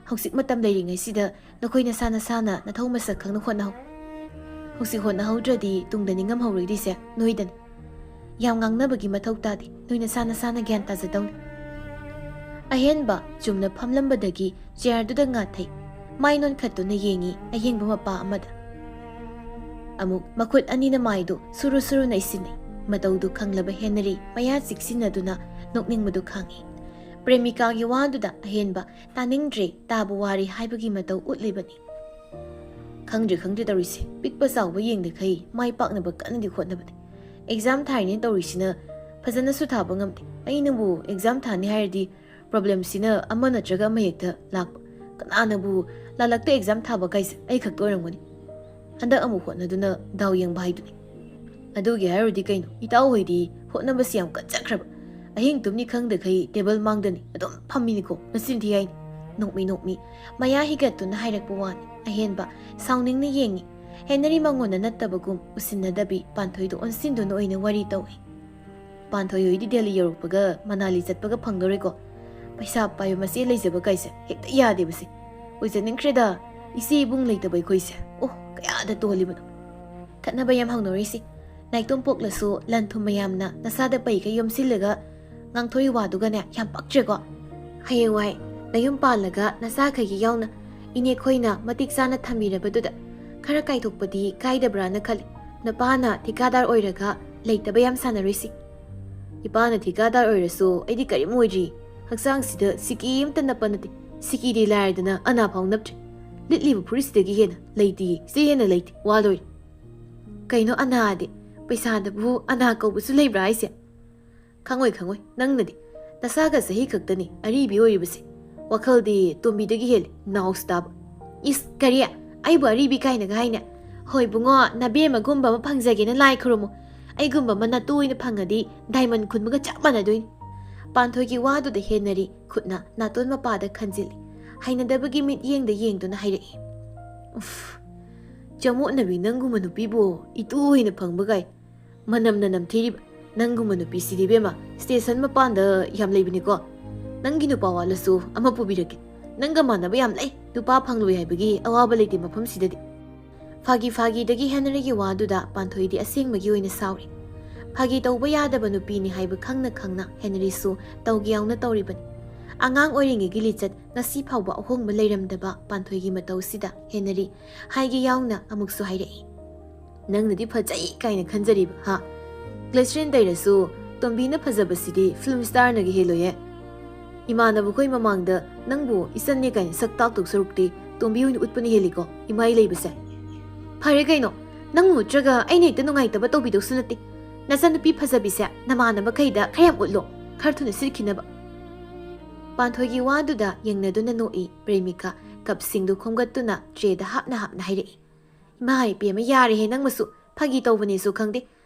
ꯍꯧꯖꯤꯛ ꯃꯇꯝ ꯂꯩꯔꯤꯉꯩꯁꯤꯗ ꯅꯈꯣꯏ ꯅꯁꯥ ꯅꯁꯥꯅ ꯅꯊꯧ ꯃꯁꯛ ꯈꯪꯅ ꯍꯣꯠꯅꯍꯧ꯫ ꯍꯧꯖꯤꯛ ꯍꯣꯠꯅꯍꯧꯗ꯭ꯔꯗꯤ ꯇꯨꯡꯗ ꯅꯤꯡꯉꯝꯍꯧꯔꯣꯏꯗꯣꯏꯁꯦ ꯅꯣꯏꯗꯅꯤ꯫ ꯌꯥꯝ ꯉꯥꯡꯅꯕꯒꯤ ꯃꯊꯧ ꯇꯥꯗꯦ, ꯅꯣꯏ ꯅꯁꯥ ꯅꯁꯥꯅ ꯒ꯭ꯌꯥꯟ ꯇꯥꯖꯗꯧꯅꯤ꯫ ꯑꯍꯦꯟꯕ ꯆꯨꯝꯅ ꯐꯝꯂꯝꯕꯗꯒꯤ ꯆꯤꯌꯔꯗꯨꯗ ꯉꯥꯊꯩ꯫ ꯃꯥꯏ ꯅꯣꯟꯈꯠꯇꯨꯅ ꯌꯦꯡꯉꯤ ꯑꯌꯦꯡꯕ ꯃꯄꯥ ꯑꯃꯗ꯫ ꯑꯃꯨꯛ ꯃꯈꯨꯠ ꯑꯅꯤꯅ ꯃꯥꯏꯗꯨ ꯁꯨꯔꯨ ꯁꯨꯔꯨ ꯅꯩꯁꯤꯟꯅꯩ꯫ ꯃꯇꯧꯗꯨ ꯈꯪꯂꯕ ꯍꯦꯅꯔꯤ ꯃꯌꯥ ꯆꯤꯛꯁꯤꯟꯅꯗꯨꯅ ꯅꯣꯛꯅꯤꯡꯕꯗꯨ ꯈꯥꯡꯉꯤ꯫ ꯄ꯭ꯔꯦꯃꯤꯀꯥꯒꯤ ꯋꯥꯗꯨꯗ ꯑꯍꯦꯟꯕ ꯇꯥꯅꯤꯡꯗ꯭ꯔꯦ, ꯇꯥꯕ ꯋꯥꯔꯦ ꯍꯥꯏꯕꯒꯤ ꯃꯇꯧ ꯎꯠꯂꯤꯕꯅꯤ꯫ ꯈꯪꯗ꯭ꯔꯦ ꯈꯪꯗ꯭ꯔꯦ ꯇꯧꯔꯤꯁꯦ, ꯄꯤꯛꯄ ꯆꯥꯎꯕ ꯌꯦꯡꯗꯈꯩ ꯃꯥꯏ ꯄꯥꯛꯅꯕ ꯀꯟꯅꯗꯤ ꯍꯣꯠꯅꯕꯅꯤ꯫ ꯑꯦꯛꯖꯥꯝ ꯊꯥꯔꯤꯅꯦ ꯇꯧꯔꯤꯁꯤꯅ ꯐꯖꯅꯁꯨ ꯊꯥꯕ ꯉꯝꯗꯦ꯫ ꯑꯩꯅꯕꯨ ꯑꯦꯛꯖꯥꯝ ꯊꯥꯅꯤ ꯍꯥꯏꯔꯗꯤ ꯄ꯭ꯔꯣꯕ꯭ꯂꯦꯝꯁꯤꯅ ꯑꯃ ꯅꯠꯇ꯭ꯔꯒ ꯑꯃ ꯍꯦꯛꯇ ꯂꯥꯛꯄ꯫ ꯀꯅꯥꯅꯕꯨ ꯂꯥꯂꯛꯇ ꯑꯦꯛꯖꯥꯝ ꯊꯥꯕ ꯀꯥꯏꯁꯦ ꯑꯩ ꯈꯛꯇ ꯑꯣꯏꯔꯝꯒꯅꯤ꯫ ꯍꯟꯗꯛ ꯑꯃꯨꯛ ꯍꯣꯠꯅꯗꯨꯅ ꯗꯥꯎ ꯌꯦꯡꯕ ꯍꯥꯏꯗꯨꯅꯤ꯫ ꯑꯗꯨꯒꯤ ꯍꯥꯏꯔꯨꯔꯗꯤ ꯀꯩꯅꯣ, ꯏꯇꯥꯎ ꯍꯣꯏꯗꯤ ꯍꯣꯠꯅꯕꯁꯤ ꯌꯥꯝ ꯀꯟꯖꯈ꯭ꯔꯕ꯫ ꯑꯍꯤꯡ ꯇꯨꯝꯅꯤ ꯈꯪꯗꯈꯩ ꯇꯦꯕꯜ ꯃꯥꯡꯗꯅꯤ ꯑꯗꯨꯝ ꯐꯝꯃꯤꯅꯤꯀꯣ, ꯃꯆꯤꯟ ꯊꯤ ꯍꯥꯏꯅꯤ꯫ ꯅꯣꯛꯃꯤ ꯅꯣꯛꯃꯤ ꯃꯌꯥ ꯍꯤꯒꯠꯇꯨꯅ ꯍꯥꯏꯔꯛꯄ ꯋꯥꯅꯤ꯫ ꯑꯍꯦꯟꯕ ꯁꯥꯎꯅꯤꯡꯅ ꯌꯦꯡꯉꯤ꯫ ꯍꯦꯅꯔꯤ ꯃꯉꯣꯟꯗ ꯅꯠꯇꯕꯒꯨꯝ ꯎꯁꯤꯟꯅꯗꯕꯤ ꯄꯥꯟꯊꯣꯏꯗꯣ ꯑꯣꯟꯁꯤꯟꯗꯨꯅ ꯑꯣꯏꯅ ꯋꯥꯔꯤ ꯇꯧꯏ꯫ ꯄꯥꯟꯊꯣꯏ ꯍꯣꯏꯗꯤ ꯗꯦꯜꯂꯤ ꯌꯧꯔꯛꯄꯒ ꯃꯅꯥꯂꯤ ꯆꯠꯄꯒ ꯐꯪꯗꯣꯔꯦꯀꯣ꯫ ꯄꯩꯁꯥ ꯄꯥꯏꯕ ꯃꯆꯦ ꯂꯩꯖꯕ ꯀꯥꯏꯁꯦ ꯍꯦꯛꯇ ꯌꯥꯗꯦꯕꯁꯦ꯫ ꯑꯣꯏꯖꯅꯤꯡꯈ꯭ꯔꯦꯗ, ꯏꯆꯦ ꯏꯕꯨꯡ ꯂꯩꯇꯕ ꯑꯩꯈꯣꯏꯁꯦ꯫ ꯑꯣ, ꯀꯌꯥꯗ ꯇꯣꯜꯂꯤꯕꯅꯣ꯫ ꯈꯠꯅꯕ ꯌꯥꯝ ꯍꯧꯅꯔꯤꯁꯤ꯫ ꯅꯥꯏꯇꯣꯝ ꯄꯣꯛꯂꯁꯨ ꯂꯟ ꯊꯨꯝ ꯃꯌꯥꯝꯅ ꯅꯁꯥꯗ ꯄꯩꯒ ꯌꯣꯝꯁꯤꯜꯂꯒ ꯉꯥꯡꯊꯣꯔꯤ ꯋꯥꯗꯨꯒꯅꯦ ꯌꯥꯝ ꯄꯛꯇ꯭ꯔꯦꯀꯣ꯫ ꯍꯌꯦꯡꯋꯥꯏ ꯅꯌꯨꯝ ꯄꯥꯜꯂꯒ ꯅꯆꯥꯈꯩꯒꯤ ꯌꯥꯎꯅ ꯏꯅꯦꯈꯣꯏꯅ ꯃꯇꯤꯛ ꯆꯥꯅ ꯊꯝꯕꯤꯔꯕꯗꯨꯗ ꯈꯔ ꯀꯥꯏꯊꯣꯛꯄꯗꯤ ꯀꯥꯏꯗꯕ꯭ꯔꯥꯅ ꯈꯜꯂꯤ꯫ ꯅꯄꯥꯅ ꯊꯤꯀꯥꯗꯥꯔ ꯑꯣꯏꯔꯒ ꯂꯩꯇꯕ ꯌꯥꯝ ꯁꯥꯟꯅꯔꯣꯏꯁꯤ꯫ ꯏꯄꯥꯅ ꯊꯤꯀꯥꯗꯥꯔ ꯑꯣꯏꯔꯁꯨ ꯑꯩꯗꯤ ꯀꯔꯤꯝ ꯑꯣꯏꯗ꯭ꯔꯤ꯫ ꯍꯛꯆꯥꯡꯁꯤꯗ ꯁꯤꯀꯤ ꯑꯝꯇ ꯅꯞꯄ ꯅꯠꯇꯦ꯫ ꯁꯤꯀꯤꯗꯤ ꯂꯥꯏꯔꯗꯅ ꯑꯅꯥ ꯐꯥꯎ ꯅꯞꯇ꯭ꯔꯤ꯫ ꯂꯤꯠꯂꯤꯕ ꯐꯨꯔꯤꯠꯁꯤꯗꯒꯤ ꯍꯦꯟꯅ ꯂꯩꯇꯦ, ꯁꯤ ꯍꯦꯟꯅ ꯂꯩꯇꯦ, ꯋꯥ ꯂꯣꯏꯔꯦ꯫ ꯀꯩꯅꯣ ꯑꯅꯥꯗꯤ? ꯄꯩꯁꯥꯗꯕꯨ ꯑꯅꯥ ꯀꯧꯕꯁꯨ ꯂꯩꯕ꯭ꯔꯥ ꯍꯥꯏꯁꯦ? ꯈꯪꯉꯣꯏ, ꯈꯪꯉꯣꯏ, ꯅꯪꯅꯗꯤ꯫ ꯅꯁꯥꯒ ꯆꯍꯤ ꯈꯛꯇꯅꯤ ꯑꯔꯤꯕꯤ ꯑꯣꯏꯔꯤꯕꯁꯦ꯫ ꯋꯥꯈꯜꯗꯤ ꯇꯣꯝꯕꯤꯗꯒꯤ ꯍꯦꯜꯂꯤ, ꯅꯥꯎꯁ ꯇꯥꯕ꯫ ꯏꯁ, ꯀꯔꯤ? ꯑꯩꯕꯨ ꯑꯔꯤꯕꯤ ꯀꯥꯏꯅꯒ ꯍꯥꯏꯅꯦ? ꯍꯣꯏ ꯕꯨꯡꯉꯣ, ꯅꯕꯦꯝꯃꯒꯨꯝꯕ ꯑꯃ ꯐꯪꯖꯒꯦꯅ ꯂꯥꯏ ꯈꯨꯔꯨꯝꯃꯨ꯫ ꯑꯩꯒꯨꯝꯕ ꯑꯃ ꯅꯇꯨ ꯑꯣꯏꯅ ꯐꯪꯉꯗꯤ ꯗꯥꯏꯃꯟ ꯈꯨꯟꯕꯒ ꯆꯞ ꯃꯥꯟꯅꯗꯣꯏꯅꯤ꯫ ꯄꯥꯟꯊꯣꯏꯒꯤ ꯋꯥꯗꯨꯗ ꯍꯦꯟꯅꯔꯤ ꯈꯨꯠꯅ ꯅꯥꯇꯣꯟ ꯃꯄꯥꯗ ꯈꯟꯖꯤꯜꯂꯤ꯫ ꯍꯩꯅꯗꯕꯒꯤ ꯃꯤꯠꯌꯦꯡꯗ ꯌꯦꯡꯗꯨꯅ ꯍꯥꯏꯔꯛꯏ꯫ ꯎꯐ, ꯆꯃꯣꯠꯅꯕꯤ ꯅꯪꯒꯨꯝꯕ ꯅꯨꯄꯤꯕꯨ ꯏꯇꯨ ꯑꯣꯏꯅ ꯐꯪꯕꯒꯥꯏ꯫ ꯃꯅꯝꯅ ꯅꯝꯊꯤꯔꯤꯕ ꯅꯪꯒꯨꯝꯕ ꯅꯨꯄꯤꯁꯤꯗꯤ ꯏꯕꯦꯝꯃ, ꯁ꯭ꯇꯦꯁꯟ ꯃꯄꯥꯟꯗ ꯌꯥꯝ ꯂꯩꯕꯅꯤꯀꯣ꯫ ꯅꯪꯒꯤ ꯅꯨꯄꯥ ꯋꯥꯠꯂꯁꯨ ꯑꯃ ꯄꯨꯕꯤꯔꯛꯀꯦ꯫ ꯅꯪꯒ ꯃꯥꯟꯅꯕ ꯌꯥꯝ ꯂꯩ, ꯅꯨꯄꯥ ꯐꯪꯂꯣꯏ ꯍꯥꯏꯕꯒꯤ ꯑꯋꯥꯕ ꯂꯩꯇꯦ ꯃꯐꯝꯁꯤꯗꯗꯤ꯫ ꯐꯥꯒꯤ ꯐꯥꯒꯤꯗꯒꯤ ꯍꯦꯅꯔꯤꯒꯤ ꯋꯥꯗꯨꯗ ꯄꯥꯟꯊꯣꯏꯗꯤ ꯑꯁꯦꯡꯕꯒꯤ ꯑꯣꯏꯅ ꯁꯥꯎꯔꯤ꯫ ꯐꯥꯒꯤ ꯇꯧꯕ ꯌꯥꯗꯕ ꯅꯨꯄꯤꯅꯤ ꯍꯥꯏꯕ ꯈꯪꯅ ꯈꯪꯅ ꯍꯦꯅꯔꯤꯁꯨ ꯇꯧꯒꯦ ꯌꯥꯎꯅ ꯇꯧꯔꯤꯕꯅꯤ꯫ ꯑꯉꯥꯡ ꯑꯣꯏꯔꯤꯉꯩꯒꯤ ꯂꯤꯆꯠ ꯉꯁꯤ ꯐꯥꯎꯕ ꯑꯍꯣꯡꯕ ꯂꯩꯔꯝꯗꯕ ꯄꯥꯟꯊꯣꯏꯒꯤ ꯃꯇꯧꯁꯤꯗ ꯍꯦꯅꯔꯤ ꯍꯥꯏꯒꯦ ꯌꯥꯎꯅ ꯑꯃꯨꯛꯁꯨ ꯍꯥꯏꯔꯛꯏ꯫ ꯅꯪꯅꯗꯤ ꯐꯖꯩ ꯀꯥꯏꯅ ꯈꯟꯖꯔꯤꯕ, ꯍꯥ? ꯒ꯭ꯂꯦꯁꯔꯤꯟ ꯇꯩꯔꯁꯨ ꯇꯣꯝꯕꯤꯅ ꯐꯖꯕꯁꯤꯗꯤ ꯐꯤꯂꯝ ꯁ꯭ꯇꯥꯔꯅꯒ ꯍꯦꯜꯂꯣꯏꯌꯦ꯫ ꯏꯃꯥꯟꯅꯕꯈꯣꯏ ꯃꯃꯥꯡꯗ ꯅꯪꯕꯨ ꯏꯆꯟꯅꯦ ꯀꯥꯏꯅ ꯁꯛ ꯇꯥꯛꯇꯧ ꯁꯔꯨꯛꯇꯤ ꯇꯣꯝꯕꯤ ꯑꯣꯏꯅ ꯎꯠꯄꯅ ꯍꯦꯜꯂꯤꯀꯣ ꯏꯃꯥ ꯑꯩ ꯂꯩꯕꯁꯦ꯫ ꯐꯔꯦ ꯀꯩꯅꯣ, ꯅꯪ ꯎꯠꯇ꯭ꯔꯒ ꯑꯩꯅ ꯍꯦꯛꯇ ꯅꯨꯡꯉꯥꯏꯇꯕ ꯇꯧꯕꯤꯗꯧꯁꯨ ꯅꯠꯇꯦ꯫ ꯅꯆꯟꯅꯨꯄꯤ ꯐꯖꯕꯤꯁꯦ ꯅꯃꯥꯟꯅꯕꯈꯩꯗ ꯈꯔ ꯌꯥꯝ ꯎꯠꯂꯣ, ꯈꯔ ꯊꯨꯅ ꯁꯤꯠꯈꯤꯅꯕ꯫ ꯄꯥꯟꯊꯣꯏꯒꯤ ꯋꯥꯗꯨꯗ ꯌꯦꯡꯅꯗꯨꯅ ꯅꯣꯛꯏ ꯄ꯭ꯔꯦꯃꯤꯀꯥ꯫ ꯀꯞꯁꯤꯡꯗꯨ ꯈꯣꯝꯒꯠꯇꯨꯅ ꯇ꯭ꯔꯦꯗ ꯍꯥꯞꯅ ꯍꯥꯞꯅ ꯍꯥꯏꯔꯛꯏ꯫ ꯏꯃꯥ ꯏꯕꯦꯝꯃ, ꯌꯥꯔꯦꯍꯦ ꯅꯪꯃꯁꯨ, ꯐꯥꯒꯤ ꯇꯧꯕꯅꯦꯁꯨ ꯈꯪꯗꯦ꯫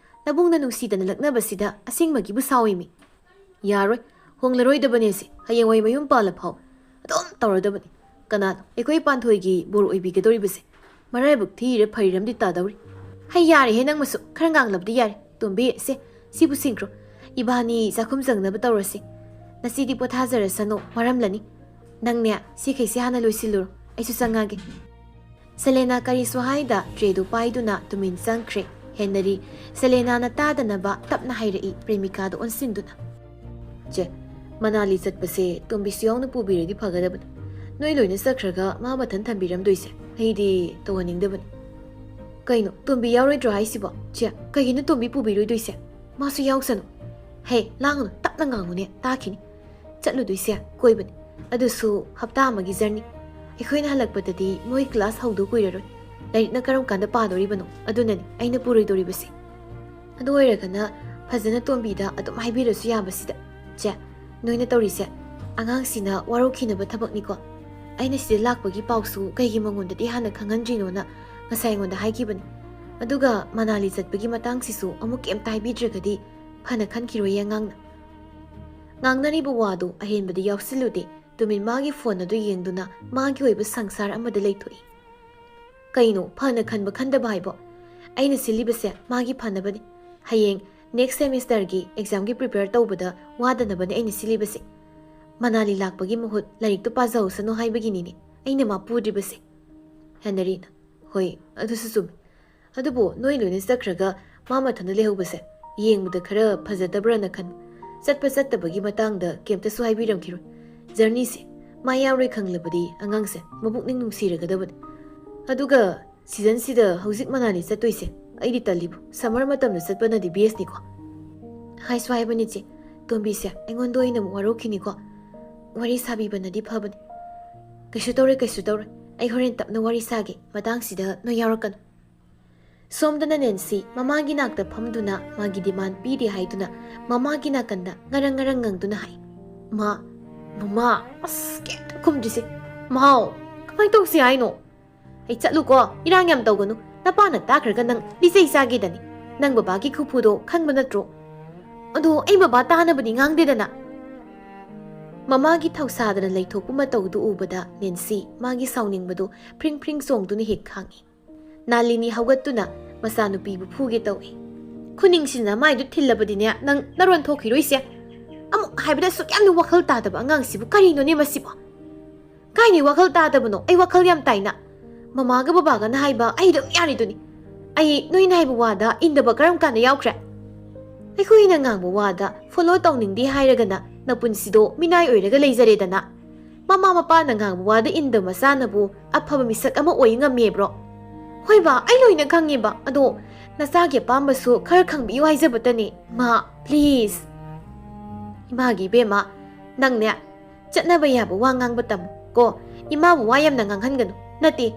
ꯅꯕꯨꯡꯅ ꯅꯨꯡꯁꯤꯗꯅ ꯂꯛꯅꯕꯁꯤꯗ ꯑꯁꯦꯡꯕꯒꯤꯕꯨ ꯁꯥꯎꯏꯃꯤ꯫ ꯌꯥꯔꯣꯏ, ꯍꯣꯡꯂꯔꯣꯏꯗꯕꯅꯦ ꯁꯤ꯫ ꯍꯌꯦꯡꯋꯥꯏ ꯃꯌꯨꯝ ꯄꯥꯜꯂ ꯐꯥꯎ ꯑꯗꯨꯝ ꯇꯧꯔꯗꯕꯅꯤ꯫ ꯀꯅꯥꯅꯣ ꯑꯩꯈꯣꯏ ꯄꯥꯟꯊꯣꯏꯒꯤ ꯕꯣꯔ ꯑꯣꯏꯕꯤꯒꯗꯧꯔꯤꯕꯁꯦ? ꯃꯔꯥꯏꯕꯛ ꯊꯤꯔ ꯐꯩꯔꯝꯗꯤ ꯇꯥꯗꯧꯔꯤ꯫ ꯍꯩ, ꯌꯥꯔꯦꯍꯦ ꯅꯪꯃꯁꯨ, ꯈꯔ ꯉꯥꯡꯂꯕꯗꯤ ꯌꯥꯔꯦ꯫ ꯇꯣꯝꯕꯤ, ꯁꯦ, ꯁꯤꯕꯨ ꯁꯤꯡꯈ꯭ꯔꯣ꯫ ꯏꯕꯥꯅꯤ ꯆꯥꯛꯈꯨꯝ ꯆꯪꯅꯕ ꯇꯧꯔꯁꯤ꯫ ꯅꯁꯤꯗꯤ ꯄꯣꯊꯥꯖꯔꯁꯅꯨ, ꯋꯥꯔꯝꯂꯅꯤ꯫ ꯅꯪꯅꯦ, ꯁꯤꯈꯩꯁꯦ ꯍꯥꯟꯅ ꯂꯣꯏꯁꯤꯜꯂꯨꯔꯣ, ꯑꯩꯁꯨ ꯆꯪꯉꯒꯦ꯫ ꯁꯦꯂꯦꯅꯥ ꯀꯔꯤꯁꯨ ꯍꯥꯏꯗ ꯇ꯭ꯔꯦꯗꯨ ꯄꯥꯏꯗꯨꯅ ꯇꯨꯃꯤꯟ ꯆꯪꯈ꯭ꯔꯦ꯫ ꯍꯦꯟꯅꯔꯤ ꯁꯦꯂꯦꯅꯥꯅ ꯇꯥꯗꯅꯕ ꯇꯞꯅ ꯍꯥꯏꯔꯛꯏ ꯄ꯭ꯔꯦꯃꯤꯀꯥꯗ ꯑꯣꯟꯁꯤꯟꯗꯨꯅ꯫ ꯆꯦ, ꯃꯅꯥꯂꯤ ꯆꯠꯄꯁꯦ ꯇꯣꯝꯕꯤꯁꯨ ꯌꯥꯎꯅ ꯄꯨꯕꯤꯔꯗꯤ ꯐꯒꯗꯕꯅꯤ꯫ ꯅꯣꯏ ꯂꯣꯏꯅ ꯆꯠꯈ꯭ꯔꯒ ꯃꯥ ꯃꯊꯟ ꯊꯝꯕꯤꯔꯝꯗꯣꯏꯁꯦ ꯑꯩꯗꯤ ꯇꯧꯍꯟꯅꯤꯡꯗꯕꯅꯤ꯫ ꯀꯩꯅꯣ, ꯇꯣꯝꯕꯤ ꯌꯥꯎꯔꯣꯏꯗ꯭ꯔꯣ ꯍꯥꯏꯁꯤꯕꯣ? ꯆꯦ, ꯀꯩꯒꯤꯅꯣ ꯇꯣꯝꯕꯤ ꯄꯨꯕꯤꯔꯣꯏꯗꯣꯏꯁꯦ? ꯃꯥꯁꯨ ꯌꯥꯎꯁꯅꯨ꯫ ꯍꯦ, ꯂꯥꯡꯒꯅꯨ, ꯇꯞꯅ ꯉꯥꯡꯉꯨꯅꯦ, ꯇꯥꯈꯤꯅꯤ꯫ ꯆꯠꯂꯨꯗꯣꯏꯁꯦ ꯀꯣꯏꯕꯅꯤ, ꯑꯗꯨꯁꯨ ꯍꯞꯇꯥ ꯑꯃꯒꯤ ꯖꯔꯅꯤ꯫ ꯑꯩꯈꯣꯏꯅ ꯍꯜꯂꯛꯄꯗꯗꯤ ꯃꯣꯏ ꯀ꯭ꯂꯥꯁ ꯍꯧꯗꯧ ꯀꯨꯏꯔꯔꯣꯏ꯫ ꯂꯥꯏꯔꯤꯛꯅ ꯀꯔꯝ ꯀꯥꯟꯗ ꯄꯥꯗꯣꯔꯤꯕꯅꯣ? ꯑꯗꯨꯅꯅꯤ ꯑꯩꯅ ꯄꯨꯔꯣꯏꯗꯧꯔꯤꯕꯁꯦ꯫ ꯑꯗꯨ ꯑꯣꯏꯔꯒꯅ ꯐꯖꯅ ꯇꯣꯝꯕꯤꯗ ꯑꯗꯨꯝ ꯍꯥꯏꯕꯤꯔꯁꯨ ꯌꯥꯕꯁꯤꯗ꯫ ꯆꯦ, ꯅꯣꯏꯅ ꯇꯧꯔꯤꯁꯦ ꯑꯉꯥꯡꯁꯤꯅ ꯋꯥꯔꯧꯈꯤꯅꯕ ꯊꯕꯛꯅꯤꯀꯣ꯫ ꯑꯩꯅ ꯁꯤꯗ ꯂꯥꯛꯄꯒꯤ ꯄꯥꯎꯁꯨ ꯀꯩꯒꯤ ꯃꯉꯣꯟꯗꯗꯤ ꯍꯥꯟꯅ ꯈꯪꯍꯟꯗ꯭ꯔꯤꯅꯣꯅ ꯉꯁꯥꯏ ꯑꯩꯉꯣꯟꯗ ꯍꯥꯏꯈꯤꯕꯅꯤ꯫ ꯑꯗꯨꯒ ꯃꯅꯥꯂꯤ ꯆꯠꯄꯒꯤ ꯃꯇꯥꯡꯁꯤꯁꯨ ꯑꯃꯨꯛ ꯀꯩꯝꯇ ꯍꯥꯏꯕꯤꯗ꯭ꯔꯒꯗꯤ ꯐꯅ ꯈꯟꯈꯤꯔꯣꯏꯌꯦ ꯑꯉꯥꯡꯅ꯫ ꯉꯥꯡꯅꯔꯤꯕ ꯋꯥꯗꯨ ꯑꯍꯦꯟꯕꯗꯤ ꯌꯥꯎꯁꯤꯜꯂꯨꯗꯦ꯫ ꯇꯨꯃꯤꯟ ꯃꯥꯒꯤ ꯐꯣꯟ ꯑꯗꯨ ꯌꯦꯡꯗꯨꯅ ꯃꯥꯒꯤ ꯑꯣꯏꯕ ꯁꯪꯁꯥꯔ ꯑꯃꯗ ꯂꯩꯊꯣꯛꯏ꯫ ꯀꯩꯅꯣ ꯐꯅ ꯈꯟꯕ ꯈꯟꯗꯕ ꯍꯥꯏꯕꯣ? ꯑꯩꯅ ꯁꯤꯜꯂꯤꯕꯁꯦ ꯃꯥꯒꯤ ꯐꯅꯕꯅꯤ꯫ ꯍꯌꯦꯡ next semesterꯒꯤ examꯒꯤ prepare ꯇꯧꯕꯗ ꯋꯥꯗꯅꯕꯅꯤ ꯑꯩꯅ ꯁꯤꯜꯂꯤꯕꯁꯦ꯫ ꯃꯅꯥꯂꯤ ꯂꯥꯛꯄꯒꯤ ꯃꯍꯨꯠ ꯂꯥꯏꯔꯤꯛꯇꯨ ꯄꯥꯖꯍꯧꯁꯅꯨ ꯍꯥꯏꯕꯒꯤꯅꯤꯅꯦ ꯑꯩꯅ ꯃꯥ ꯄꯨꯗ꯭ꯔꯤꯕꯁꯦ꯫ ꯍꯦꯅꯔꯤꯅ, ꯍꯣꯏ, ꯑꯗꯨꯁꯨ ꯆꯨꯝꯃꯤ꯫ ꯑꯗꯨꯕꯨ ꯅꯣꯏ ꯂꯣꯏꯅ ꯆꯠꯈ꯭ꯔꯒ ꯃꯥ ꯃꯊꯟꯇ ꯂꯩꯍꯧꯕꯁꯦ ꯌꯦꯡꯕꯗ ꯈꯔ ꯐꯖꯗꯕ꯭ꯔꯅ ꯈꯟꯕ꯫ ꯆꯠꯄ ꯆꯠꯇꯕꯒꯤ ꯃꯇꯥꯡꯗ ꯀꯩꯝꯇꯁꯨ ꯍꯥꯏꯕꯤꯔꯝꯈꯤꯔꯣꯏ꯫ Journeyꯁꯦ ꯃꯥ ꯌꯥꯎꯔꯣꯏ ꯈꯪꯂꯕꯗꯤ ꯑꯉꯥꯡꯁꯦ ꯃꯕꯨꯛꯅꯤꯡ ꯅꯨꯡꯁꯤꯔꯒꯗꯕꯅꯤ꯫ ꯑꯗꯨꯒ seasonꯁꯤꯗ ꯍꯧꯖꯤꯛ ꯃꯅꯥꯂꯤ ꯆꯠꯇꯣꯏꯁꯦ ꯑꯩꯗꯤ ꯇꯜꯂꯤꯕꯨ꯫ Summer ꯃꯇꯝꯗ ꯆꯠꯄꯅꯗꯤ bestꯅꯤꯀꯣ꯫ ꯍꯥꯏꯁꯨ ꯍꯥꯏꯕꯅꯤ ꯆꯦ, ꯇꯣꯝꯕꯤꯁꯦ ꯑꯩꯉꯣꯟꯗ ꯑꯣꯏꯅ ꯑꯃꯨꯛ ꯋꯥꯔꯧꯈꯤꯅꯤꯀꯣ꯫ ꯋꯥꯔꯤ ꯁꯥꯕꯤꯕꯅꯗꯤ ꯐꯕꯅꯤ꯫ "ꯀꯩꯁꯨ ꯇꯧꯔꯣꯏ, ꯀꯩꯁꯨ ꯇꯧꯔꯣꯏ꯫ ꯑꯩ ꯍꯣꯔꯦꯟ ꯇꯞꯅ ꯋꯥꯔꯤ ꯁꯥꯒꯦ꯫ ꯃꯇꯥꯡꯁꯤꯗ ꯅꯣꯏ ꯌꯥꯎꯔꯛꯀꯅꯨ꯫" ꯁꯣꯝꯗꯅ ꯅꯦꯟꯁꯤ ꯃꯃꯥꯒꯤ ꯅꯥꯛꯇ ꯐꯝꯗꯨꯅ ꯃꯥꯒꯤ ꯗꯤꯃꯥꯟ ꯄꯤꯔꯤ ꯍꯥꯏꯗꯨꯅ ꯃꯃꯥꯒꯤ ꯅꯥꯀꯟꯗ ꯉꯔꯪ ꯉꯔꯪ ꯉꯪꯗꯨꯅ ꯍꯥꯏ꯫ "ꯃꯥ, ꯃꯃꯥ, ꯑꯁ, ꯀꯩꯝꯇ ꯈꯨꯝꯗ꯭ꯔꯤꯁꯦ꯫ ꯃꯥꯎ, ꯀꯃꯥꯏꯅ ꯇꯧꯁꯤ ꯍꯥꯏꯅꯣ? ꯑꯩ ꯆꯠꯂꯨꯀꯣ, ꯏꯔꯥꯡ ꯌꯥꯝ ꯇꯧꯒꯅꯨ꯫ ꯅꯄꯥꯅ ꯇꯥꯈ꯭ꯔꯒ ꯅꯪ ꯂꯤꯆꯩ ꯆꯥꯒꯦꯗꯅꯤ꯫ ꯅꯪ ꯕꯕꯥꯒꯤ ꯈꯨꯐꯨꯗꯣ ꯈꯪꯕ ꯅꯠꯇ꯭ꯔꯣ? ꯑꯗꯣ ꯑꯩ ꯕꯕꯥ ꯇꯥꯅꯕꯗꯤ ꯉꯥꯡꯗꯦꯗꯅ꯫" ꯃꯃꯥꯒꯤ ꯊꯧꯁꯥꯗꯅ ꯂꯩꯊꯣꯛꯄ ꯃꯇꯧꯗꯨ ꯎꯕꯗ ꯅꯦꯟꯁꯤ ꯃꯥꯒꯤ ꯁꯥꯎꯅꯤꯡꯕꯗꯨ ꯐ꯭ꯔꯤꯡ ꯐ꯭ꯔꯤꯡ ꯆꯣꯡꯗꯨꯅ ꯍꯦꯛ ꯈꯥꯡꯏ꯫ ꯅꯥꯂꯤꯅꯤ ꯍꯧꯒꯠꯇꯨꯅ ꯃꯆꯥꯅꯨꯄꯤꯕꯨ ꯐꯨꯒꯦ ꯇꯧꯏ꯫ "ꯈꯨꯅꯤꯡꯁꯤꯅ ꯃꯥꯏꯗꯨ ꯊꯤꯜꯂꯕꯗꯤꯅꯦ, ꯅꯪ ꯅꯔꯣꯟ ꯊꯣꯛꯈꯤꯔꯣꯏꯁꯦ꯫ ꯑꯃꯨꯛ ꯍꯥꯏꯕꯗ ꯑꯁꯨꯛ ꯌꯥꯝꯅ ꯋꯥꯈꯜ ꯇꯥꯗꯕ ꯑꯉꯥꯡꯁꯤꯕꯨ ꯀꯔꯤꯅꯣꯅꯦ ꯃꯁꯤꯕꯣ?" "ꯀꯥꯏꯗꯩ ꯋꯥꯈꯜ ꯇꯥꯗꯕꯅꯣ? ꯑꯩ ꯋꯥꯈꯜ ꯌꯥꯝ ꯇꯥꯏꯅ꯫ ꯃꯃꯥꯒ ꯕꯕꯥꯒꯅ ꯍꯥꯏꯕ ꯑꯩ ꯑꯗꯨꯝ ꯌꯥꯔꯤꯗꯨꯅꯤ꯫ ꯑꯩ ꯅꯣꯏꯅ ꯍꯥꯏꯕ ꯋꯥꯗ ꯏꯟꯗꯕ ꯀꯔꯝ ꯀꯥꯟꯗ ꯌꯥꯎꯈ꯭ꯔꯦ? ꯑꯩꯈꯣꯏꯅ ꯉꯥꯡꯕ ꯋꯥꯗ ꯐꯣꯂꯣ ꯇꯧꯅꯤꯡꯗꯦ ꯍꯥꯏꯔꯒꯅ ꯅꯄꯨꯟꯁꯤꯗꯣ ꯃꯤꯅꯥꯏ ꯑꯣꯏꯔꯒ ꯂꯩꯖꯔꯦꯗꯅ꯫ ꯃꯃꯥ ꯃꯄꯥꯅ ꯉꯥꯡꯕ ꯋꯥꯗ ꯏꯟꯗꯕ ꯃꯆꯥꯅꯕꯨ ꯑꯐꯕ ꯃꯤꯁꯛ ꯑꯃ ꯑꯣꯏ ꯉꯝꯃꯦꯕ꯭ꯔꯣ?" "ꯍꯣꯏꯕ, ꯑꯩ ꯂꯣꯏꯅ ꯈꯪꯉꯦꯕ꯫ ꯑꯗꯣ ꯅꯆꯥꯒꯤ ꯑꯄꯥꯝꯕꯁꯨ ꯈꯔ ꯈꯪꯕꯤꯌꯨ ꯍꯥꯏꯖꯕꯇꯅꯦ꯫ ꯃꯥ, ꯄ꯭ꯂꯤꯖ꯫" "ꯏꯃꯥꯒꯤ ꯏꯕꯦꯝꯃ, ꯅꯪꯅꯦ ꯆꯠꯅꯕ ꯌꯥꯕ ꯋꯥ ꯉꯥꯡꯕ ꯇꯝꯃꯨ ꯀꯣ꯫ ꯏꯃꯥꯕꯨ ꯋꯥ ꯌꯥꯝꯅ ꯉꯥꯡꯍꯟꯒꯅꯨ꯫ ꯅꯠꯇꯦ,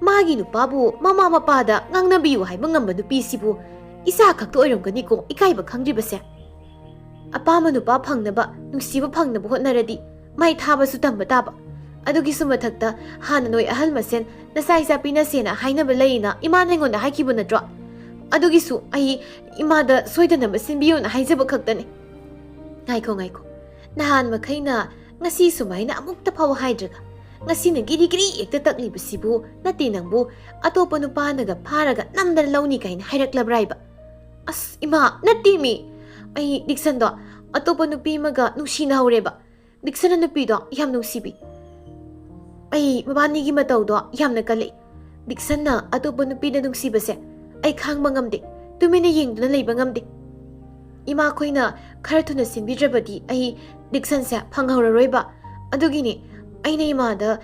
ꯃꯥꯒꯤ ꯅꯨꯄꯥꯕꯨ ꯃꯃꯥ ꯃꯄꯥꯗ ꯉꯥꯡꯅꯕꯤꯌꯨ ꯍꯥꯏꯕ ꯉꯝꯕ ꯅꯨꯄꯤꯁꯤꯕꯨ ꯏꯆꯥ ꯈꯛꯇ ꯑꯣꯏꯔꯝꯒꯅꯤꯀꯣ ꯏꯀꯥꯏꯕ ꯈꯪꯗ꯭ꯔꯤꯕꯁꯦ꯫ ꯑꯄꯥꯝꯕ ꯅꯨꯄꯥ ꯐꯪꯅꯕ, ꯅꯨꯡꯁꯤꯕ ꯐꯪꯅꯕ ꯍꯣꯠꯅꯔꯗꯤ ꯃꯥꯏ ꯊꯥꯕꯁꯨ ꯇꯝꯕ ꯇꯥꯕ꯫ ꯑꯗꯨꯒꯤꯁꯨ ꯃꯊꯛꯇ ꯍꯥꯟꯅ ꯅꯣꯏ ꯑꯍꯜ ꯃꯁꯦꯟ ꯅꯆꯥ ꯏꯆꯥ ꯄꯤꯅꯁꯦꯅ ꯍꯥꯏꯅꯕ ꯂꯩꯌꯦꯅ ꯏꯃꯥꯅ ꯑꯩꯉꯣꯟꯗ ꯍꯥꯏꯈꯤꯕ ꯅꯠꯇ꯭ꯔꯣ? ꯑꯗꯨꯒꯤꯁꯨ ꯑꯩ ꯏꯃꯥꯗ ꯁꯣꯏꯗꯅꯕ ꯁꯤꯟꯕꯤꯌꯨꯅ ꯍꯥꯏꯖꯕ ꯈꯛꯇꯅꯤ꯫" "ꯉꯥꯏꯈꯣ, ꯉꯥꯏꯈꯣ꯫ ꯅꯍꯥꯟ ꯃꯈꯩꯅ ꯉꯁꯤ ꯁꯨꯃꯥꯏꯅ ꯑꯃꯨꯛꯇ ꯐꯥꯎ ꯍꯥꯏꯗ꯭ꯔꯒ ꯉꯁꯤꯅ ꯒꯤꯔꯤ ꯒꯤꯔꯤ ꯍꯦꯛꯇ ꯇꯛꯂꯤꯕꯁꯤꯕꯨ? ꯅꯠꯇꯦ, ꯅꯪꯕꯨ ꯑꯇꯣꯞꯄ ꯅꯨꯄꯥꯅꯒ ꯐꯥꯔꯒ ꯅꯝꯗꯅ ꯂꯧꯅꯤ ꯀꯥꯏꯅ ꯍꯥꯏꯔꯛꯂꯕ꯭ꯔꯥ ꯍꯥꯏꯕ?" "ꯑꯁ ꯏꯃꯥ, ꯅꯠꯇꯦꯃꯤ꯫ ꯑꯩ ꯗꯤꯛꯁꯟꯗꯣ ꯑꯇꯣꯞꯄ ꯅꯨꯄꯤ ꯑꯃꯒ ꯅꯨꯡꯁꯤꯅꯍꯧꯔꯦꯕ꯫ ꯗꯤꯛꯁꯟꯅ ꯅꯨꯄꯤꯗꯣ ꯌꯥꯝ ꯅꯨꯡꯁꯤꯕꯤ꯫ ꯑꯩ ꯃꯕꯥꯅꯤꯒꯤ ꯃꯇꯧꯗꯣ ꯌꯥꯝꯅ ꯀꯜꯂꯛꯏ꯫ ꯗꯤꯛꯁꯟꯅ ꯑꯇꯣꯞꯄ ꯅꯨꯄꯤꯗ ꯅꯨꯡꯁꯤꯕꯁꯦ ꯑꯩ ꯈꯥꯡꯕ ꯉꯝꯗꯦ꯫ ꯇꯨꯃꯤꯟꯅ ꯌꯦꯡꯗꯨꯅ ꯂꯩꯕ ꯉꯝꯗꯦ꯫ ꯏꯃꯥꯈꯣꯏꯅ ꯈꯔ ꯊꯨꯅ ꯁꯤꯟꯕꯤꯗ꯭ꯔꯕꯗꯤ ꯑꯩ ꯗꯤꯛꯁꯟꯁꯦ ꯐꯪꯍꯧꯔꯔꯣꯏꯕ꯫ ꯑꯗꯨꯒꯤꯅꯤ ꯑꯩꯅ ꯏꯃꯥꯗ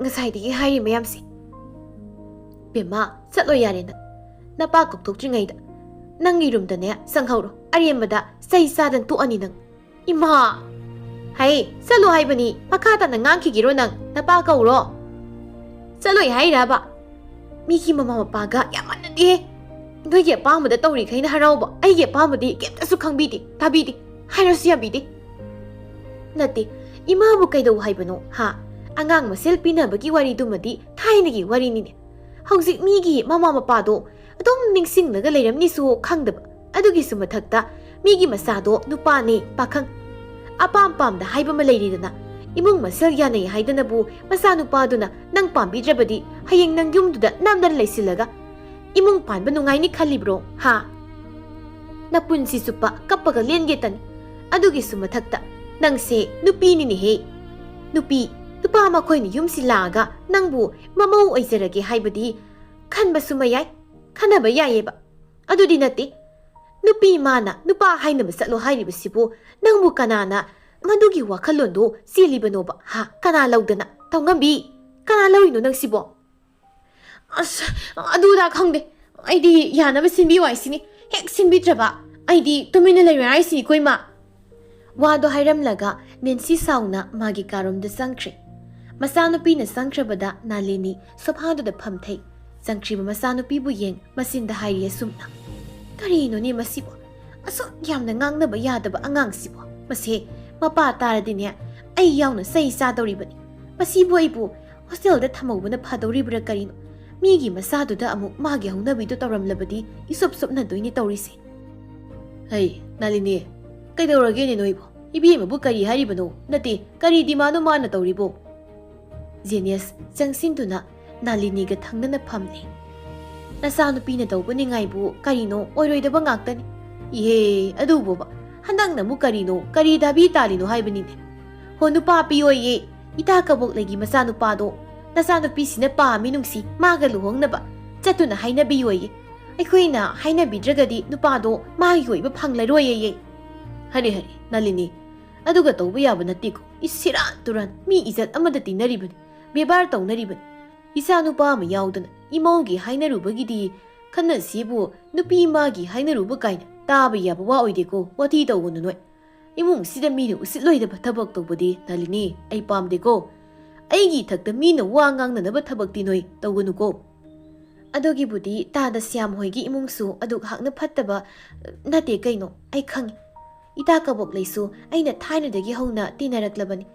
ꯉꯁꯥꯏꯗꯒꯤ ꯍꯥꯏꯔꯤ ꯃꯌꯥꯝꯁꯦ꯫" "ꯕꯦꯝꯃ, ꯆꯠꯂꯣ ꯌꯥꯔꯦ ꯅꯪ꯫ ꯅꯄꯥ ꯀꯧꯊꯣꯛꯇ꯭ꯔꯤꯉꯩꯗ ꯅꯪꯒꯤ ꯔꯨꯝꯗꯅꯦ ꯆꯪꯍꯧꯔꯣ꯫ ꯑꯔꯦꯝꯕꯗ ꯆꯩ ꯆꯥꯗꯅ ꯇꯣꯛꯑꯅꯤ ꯅꯪ꯫" "ꯏꯃꯥ!" ꯍꯩ, ꯆꯠꯂꯣ ꯍꯥꯏꯕꯅꯤ꯫ ꯃꯈꯥ ꯇꯥꯅ ꯉꯥꯡꯈꯤꯒꯦꯔꯣ ꯅꯪ? ꯅꯄꯥ ꯀꯧꯔꯣ꯫ ꯆꯠꯂꯣꯏ ꯍꯥꯏꯔꯕ? ꯃꯤꯒꯤ ꯃꯃꯥ ꯃꯄꯥꯒ ꯌꯥꯝ ꯃꯥꯟꯅꯗꯦꯍꯦ꯫ ꯅꯣꯏꯒꯤ ꯑꯄꯥꯝꯕꯗ ꯇꯧꯔꯤꯈꯩꯅ ꯍꯔꯥꯎꯕ, ꯑꯩꯒꯤ ꯑꯄꯥꯝꯕꯗꯤ ꯀꯩꯝꯇꯁꯨ ꯈꯪꯕꯤꯗꯦ, ꯇꯥꯕꯤꯗꯦ, ꯍꯥꯏꯔꯁꯨ ꯌꯥꯕꯤꯗꯦ꯫ ꯅꯠꯇꯦ, ꯏꯃꯥꯕꯨ ꯀꯩꯗꯧ ꯍꯥꯏꯕꯅꯣ, ꯍꯥ? ꯑꯉꯥꯡ ꯃꯁꯦꯜ ꯄꯤꯅꯕꯒꯤ ꯋꯥꯔꯤꯗꯨꯃꯗꯤ ꯊꯥꯏꯅꯒꯤ ꯋꯥꯔꯤꯅꯤꯅꯦ꯫ ꯍꯧꯖꯤꯛ ꯃꯤꯒꯤ ꯃꯃꯥ ꯃꯄꯥꯗꯣ ꯑꯗꯨꯝ ꯅꯤꯡꯁꯤꯡꯂꯒ ꯂꯩꯔꯝꯅꯤꯁꯨ ꯈꯪꯗꯕ꯫ ꯑꯗꯨꯒꯤꯁꯨ ꯃꯊꯛꯇ ꯃꯤꯒꯤ ꯃꯆꯥꯗꯣ ꯅꯨꯄꯥꯅꯦ, ꯄꯥꯈꯪ꯫ ꯑꯄꯥꯝ ꯄꯥꯝꯗ ꯍꯥꯏꯕ ꯑꯃ ꯂꯩꯔꯤꯗꯅ꯫ ꯏꯃꯨꯡ ꯃꯁꯦꯜ ꯌꯥꯅꯩ ꯍꯥꯏꯗꯅꯕꯨ ꯃꯆꯥꯅꯨꯄꯥꯗꯨꯅ ꯅꯪ ꯄꯥꯝꯕꯤꯗ꯭ꯔꯕꯗꯤ ꯍꯌꯦꯡ ꯅꯪ ꯌꯨꯝꯗꯨꯗ ꯅꯝꯗꯅ ꯂꯩꯁꯤꯜꯂꯒ ꯏꯃꯨꯡ ꯄꯥꯟꯕ ꯅꯨꯡꯉꯥꯏꯅꯤ ꯈꯜꯂꯤꯕ꯭ꯔꯣ, ꯍꯥ? ꯅꯄꯨꯟꯁꯤ ꯆꯨꯞꯄ ꯀꯞꯄꯒ ꯂꯦꯟꯒꯦꯇꯅꯤ꯫ ꯑꯗꯨꯒꯤꯁꯨ ꯃꯊꯛꯇ ꯅꯪꯁꯦ ꯅꯨꯄꯤꯅꯤꯅꯦꯍꯦ꯫ ꯅꯨꯄꯤ, ꯅꯨꯄꯥ ꯃꯈꯣꯏꯅ ꯌꯨꯝꯁꯤ ꯂꯥꯛꯑꯒ ꯅꯪꯕꯨ ꯃꯃꯧ ꯑꯣꯏꯖꯔꯒꯦ ꯍꯥꯏꯕꯗꯤ ꯈꯟꯕꯁꯨ ꯃꯌꯥꯏ, ꯈꯟꯅꯕ ꯌꯥꯏꯌꯦꯕ꯫ ꯑꯗꯨꯗꯤ ꯅꯠꯇꯦ꯫ ꯅꯨꯄꯤ ꯃꯥꯅ ꯅꯨꯄꯥ ꯍꯥꯏꯅꯕ ꯆꯠꯂꯣ ꯍꯥꯏꯔꯤꯕꯁꯤꯕꯨ ꯅꯪꯕꯨ ꯀꯅꯥꯅ ꯃꯗꯨꯒꯤ ꯋꯥꯈꯜꯂꯣꯟꯗꯣ ꯆꯦꯜꯂꯤꯕꯅꯣꯕ, ꯍꯥ? ꯀꯅꯥ ꯂꯧꯗꯅ? ꯇꯧꯉꯝꯕꯤ, ꯀꯅꯥ ꯂꯧꯔꯤꯅꯣ ꯅꯪꯁꯤꯕꯣ? ꯑꯁ, ꯑꯗꯨꯗ ꯈꯪꯗꯦ꯫ ꯑꯩꯗꯤ ꯌꯥꯅꯕ ꯁꯤꯟꯕꯤꯌꯨ ꯍꯥꯏꯁꯤꯅꯤ꯫ ꯍꯦꯛ ꯁꯤꯟꯕꯤꯗ꯭ꯔꯕ ꯑꯩꯗꯤ ꯇꯨꯃꯤꯟꯅ ꯂꯩꯔꯣꯏ ꯍꯥꯏꯁꯤꯅꯤꯀꯣ, ꯏꯃꯥ꯫ ꯋꯥꯗꯣ ꯍꯥꯏꯔꯝꯂꯒ ꯅꯦꯟꯁꯤ ꯁꯥꯎꯅ ꯃꯥꯒꯤ ꯀꯥꯔꯣꯝꯗ ꯆꯪꯈ꯭ꯔꯦ꯫ ꯃꯆꯥꯅꯨꯄꯤꯅ ꯆꯪꯈ꯭ꯔꯕꯗ ꯅꯥꯂꯤꯅꯤ ꯁꯣꯐꯥꯗꯨꯗ ꯐꯝꯊꯩ꯫ ꯆꯪꯈ꯭ꯔꯤꯕ ꯃꯆꯥꯅꯨꯄꯤꯕꯨ ꯌꯦꯡ ꯃꯆꯤꯟꯗ ꯍꯥꯏꯔꯤ ꯑꯁꯨꯝꯅ, "ꯀꯔꯤꯅꯣꯅꯦ ꯃꯁꯤꯕꯣ? ꯑꯁꯨꯛ ꯌꯥꯝꯅ ꯉꯥꯡꯅꯕ ꯌꯥꯗꯕ ꯑꯉꯥꯡꯁꯤꯕꯣ? ꯃꯁꯦ ꯃꯄꯥ ꯇꯥꯔꯗꯤꯅꯦ ꯑꯩ ꯌꯥꯎꯅ ꯆꯩ ꯆꯥꯗꯧꯔꯤꯕꯅꯤ꯫ ꯃꯁꯤꯕꯨ ꯑꯩꯕꯨ ꯍꯣꯁꯇꯦꯜꯗ ꯊꯝꯍꯧꯕꯅ ꯐꯗꯧꯔꯤꯕ꯭ꯔꯥ ꯀꯔꯤꯅꯣ? ꯃꯤꯒꯤ ꯃꯆꯥꯗꯨꯗ ꯑꯃꯨꯛ ꯃꯥꯒꯤ ꯍꯧꯅꯕꯤꯗꯣ ꯇꯧꯔꯝꯂꯕꯗꯤ ꯏꯁꯣꯞ ꯁꯣꯞꯅꯗꯣꯏꯅꯤ ꯇꯧꯔꯤꯁꯦ꯫" "ꯍꯩ, ꯅꯥꯂꯤꯅꯤ, ꯀꯩꯗꯧꯔꯒꯦꯅꯦ ꯅꯣꯏꯕꯣ? ꯏꯕꯦꯝꯃꯕꯨ ꯀꯔꯤ ꯍꯥꯏꯔꯤꯕꯅꯣ? ꯅꯠꯇꯦ, ꯀꯔꯤ ꯗꯤꯃꯥꯟꯅꯣ ꯃꯥꯅ ꯇꯧꯔꯤꯕꯣ?" ꯖꯦꯅꯤꯌꯁ ꯆꯪꯁꯤꯟꯗꯨꯅ ꯅꯥꯂꯤꯅꯤꯒ ꯊꯪꯅꯅ ꯐꯝꯂꯦ꯫ "ꯅꯆꯥꯅꯨꯄꯤꯅ ꯇꯧꯕ ꯅꯤꯡꯉꯥꯏꯕꯨ ꯀꯔꯤꯅꯣ ꯑꯣꯏꯔꯣꯏꯗꯕ ꯉꯥꯛꯇꯅꯤ꯫ ꯏꯍꯦ, ꯑꯗꯨꯕꯨꯕ, ꯍꯟꯗꯛꯅ ꯑꯃꯨꯛ ꯀꯔꯤꯅꯣ, ꯀꯔꯤ ꯗꯥꯕꯤ ꯇꯥꯜꯂꯤꯅꯣ ꯍꯥꯏꯕꯅꯤꯅꯦ? ꯍꯣ, ꯅꯨꯄꯥ ꯄꯤꯌꯣꯌꯦ, ꯏꯇꯥ ꯀꯕꯣꯛꯂꯩꯒꯤ ꯃꯆꯥꯅꯨꯄꯥꯗꯣ꯫ ꯅꯆꯥꯅꯨꯄꯤꯁꯤꯅ ꯄꯥꯝꯃꯤ ꯅꯨꯡꯁꯤ, ꯃꯥꯒ ꯂꯨꯍꯣꯡꯅꯕ ꯆꯠꯇꯨꯅ ꯍꯥꯏꯅꯕꯤꯌꯣꯌꯦ꯫ ꯑꯩꯈꯣꯏꯅ ꯍꯥꯏꯅꯕꯤꯗ꯭ꯔꯒꯗꯤ ꯅꯨꯄꯥꯗꯣ ꯃꯥꯒꯤ ꯑꯣꯏꯕ ꯐꯪꯂꯔꯣꯏꯌꯦ꯫" "ꯍꯔꯦ ꯍꯔꯦ, ꯅꯥꯂꯤꯅꯤ, ꯑꯗꯨꯒ ꯇꯧꯕ ꯌꯥꯕ ꯅꯠꯇꯦꯀꯣ꯫ ꯏꯁ, ꯁꯦꯔꯥꯟ ꯇꯨꯔꯥꯟ, ꯃꯤ ꯏꯖꯠ ꯑꯃꯗ ꯇꯤꯟꯅꯔꯤꯕꯅꯤ, ꯕꯦꯕꯥꯔ ꯇꯧꯅꯔꯤꯕꯅꯤ꯫ ꯏꯆꯥ ꯅꯨꯄꯥ ꯑꯃ ꯌꯥꯎꯗꯅ ꯏꯃꯧꯒꯤ ꯍꯥꯏꯅꯔꯨꯕꯒꯤꯗꯤ ꯈꯟꯅꯁꯤꯕꯨ ꯅꯨꯄꯤ ꯃꯥꯒꯤ ꯍꯥꯏꯅꯔꯨꯕ ꯀꯥꯏꯅ ꯇꯥꯕ ꯌꯥꯕ ꯋꯥ ꯑꯣꯏꯗꯦꯀꯣ꯫ ꯋꯥꯊꯤ ꯇꯧꯒꯅꯨ ꯅꯣꯏ꯫ "ꯏꯃꯨꯡꯁꯤꯗ ꯃꯤꯅ ꯎꯁꯤꯠꯂꯣꯏꯗꯕ ꯊꯕꯛ ꯇꯧꯕꯗꯤ, ꯅꯥꯂꯤꯅꯤ, ꯑꯩ ꯄꯥꯝꯗꯦꯀꯣ꯫ ꯑꯩꯒꯤ ꯏꯊꯛꯇ ꯃꯤꯅ ꯋꯥ ꯉꯥꯡꯅꯅꯕ ꯊꯕꯛꯇꯤ ꯅꯣꯏ ꯇꯧꯒꯅꯨꯀꯣ"꯫ ꯑꯗꯨꯒꯤꯕꯨꯗꯤ ꯇꯥꯗ ꯁ꯭ꯌꯥꯝ ꯍꯣꯏꯒꯤ ꯏꯃꯨꯡꯁꯨ ꯑꯗꯨꯛ ꯍꯥꯛꯅ ꯐꯠꯇꯕ ꯅꯠꯇꯦ ꯀꯩꯅꯣ, ꯑꯩ ꯈꯪꯉꯤ꯫ ꯏꯇꯥ ꯀꯕꯣꯛꯂꯩꯁꯨ ꯑꯩꯅ ꯊꯥꯏꯅꯗꯒꯤ ꯍꯧꯅ ꯇꯤꯟꯅꯔꯛꯂꯕꯅꯤ꯫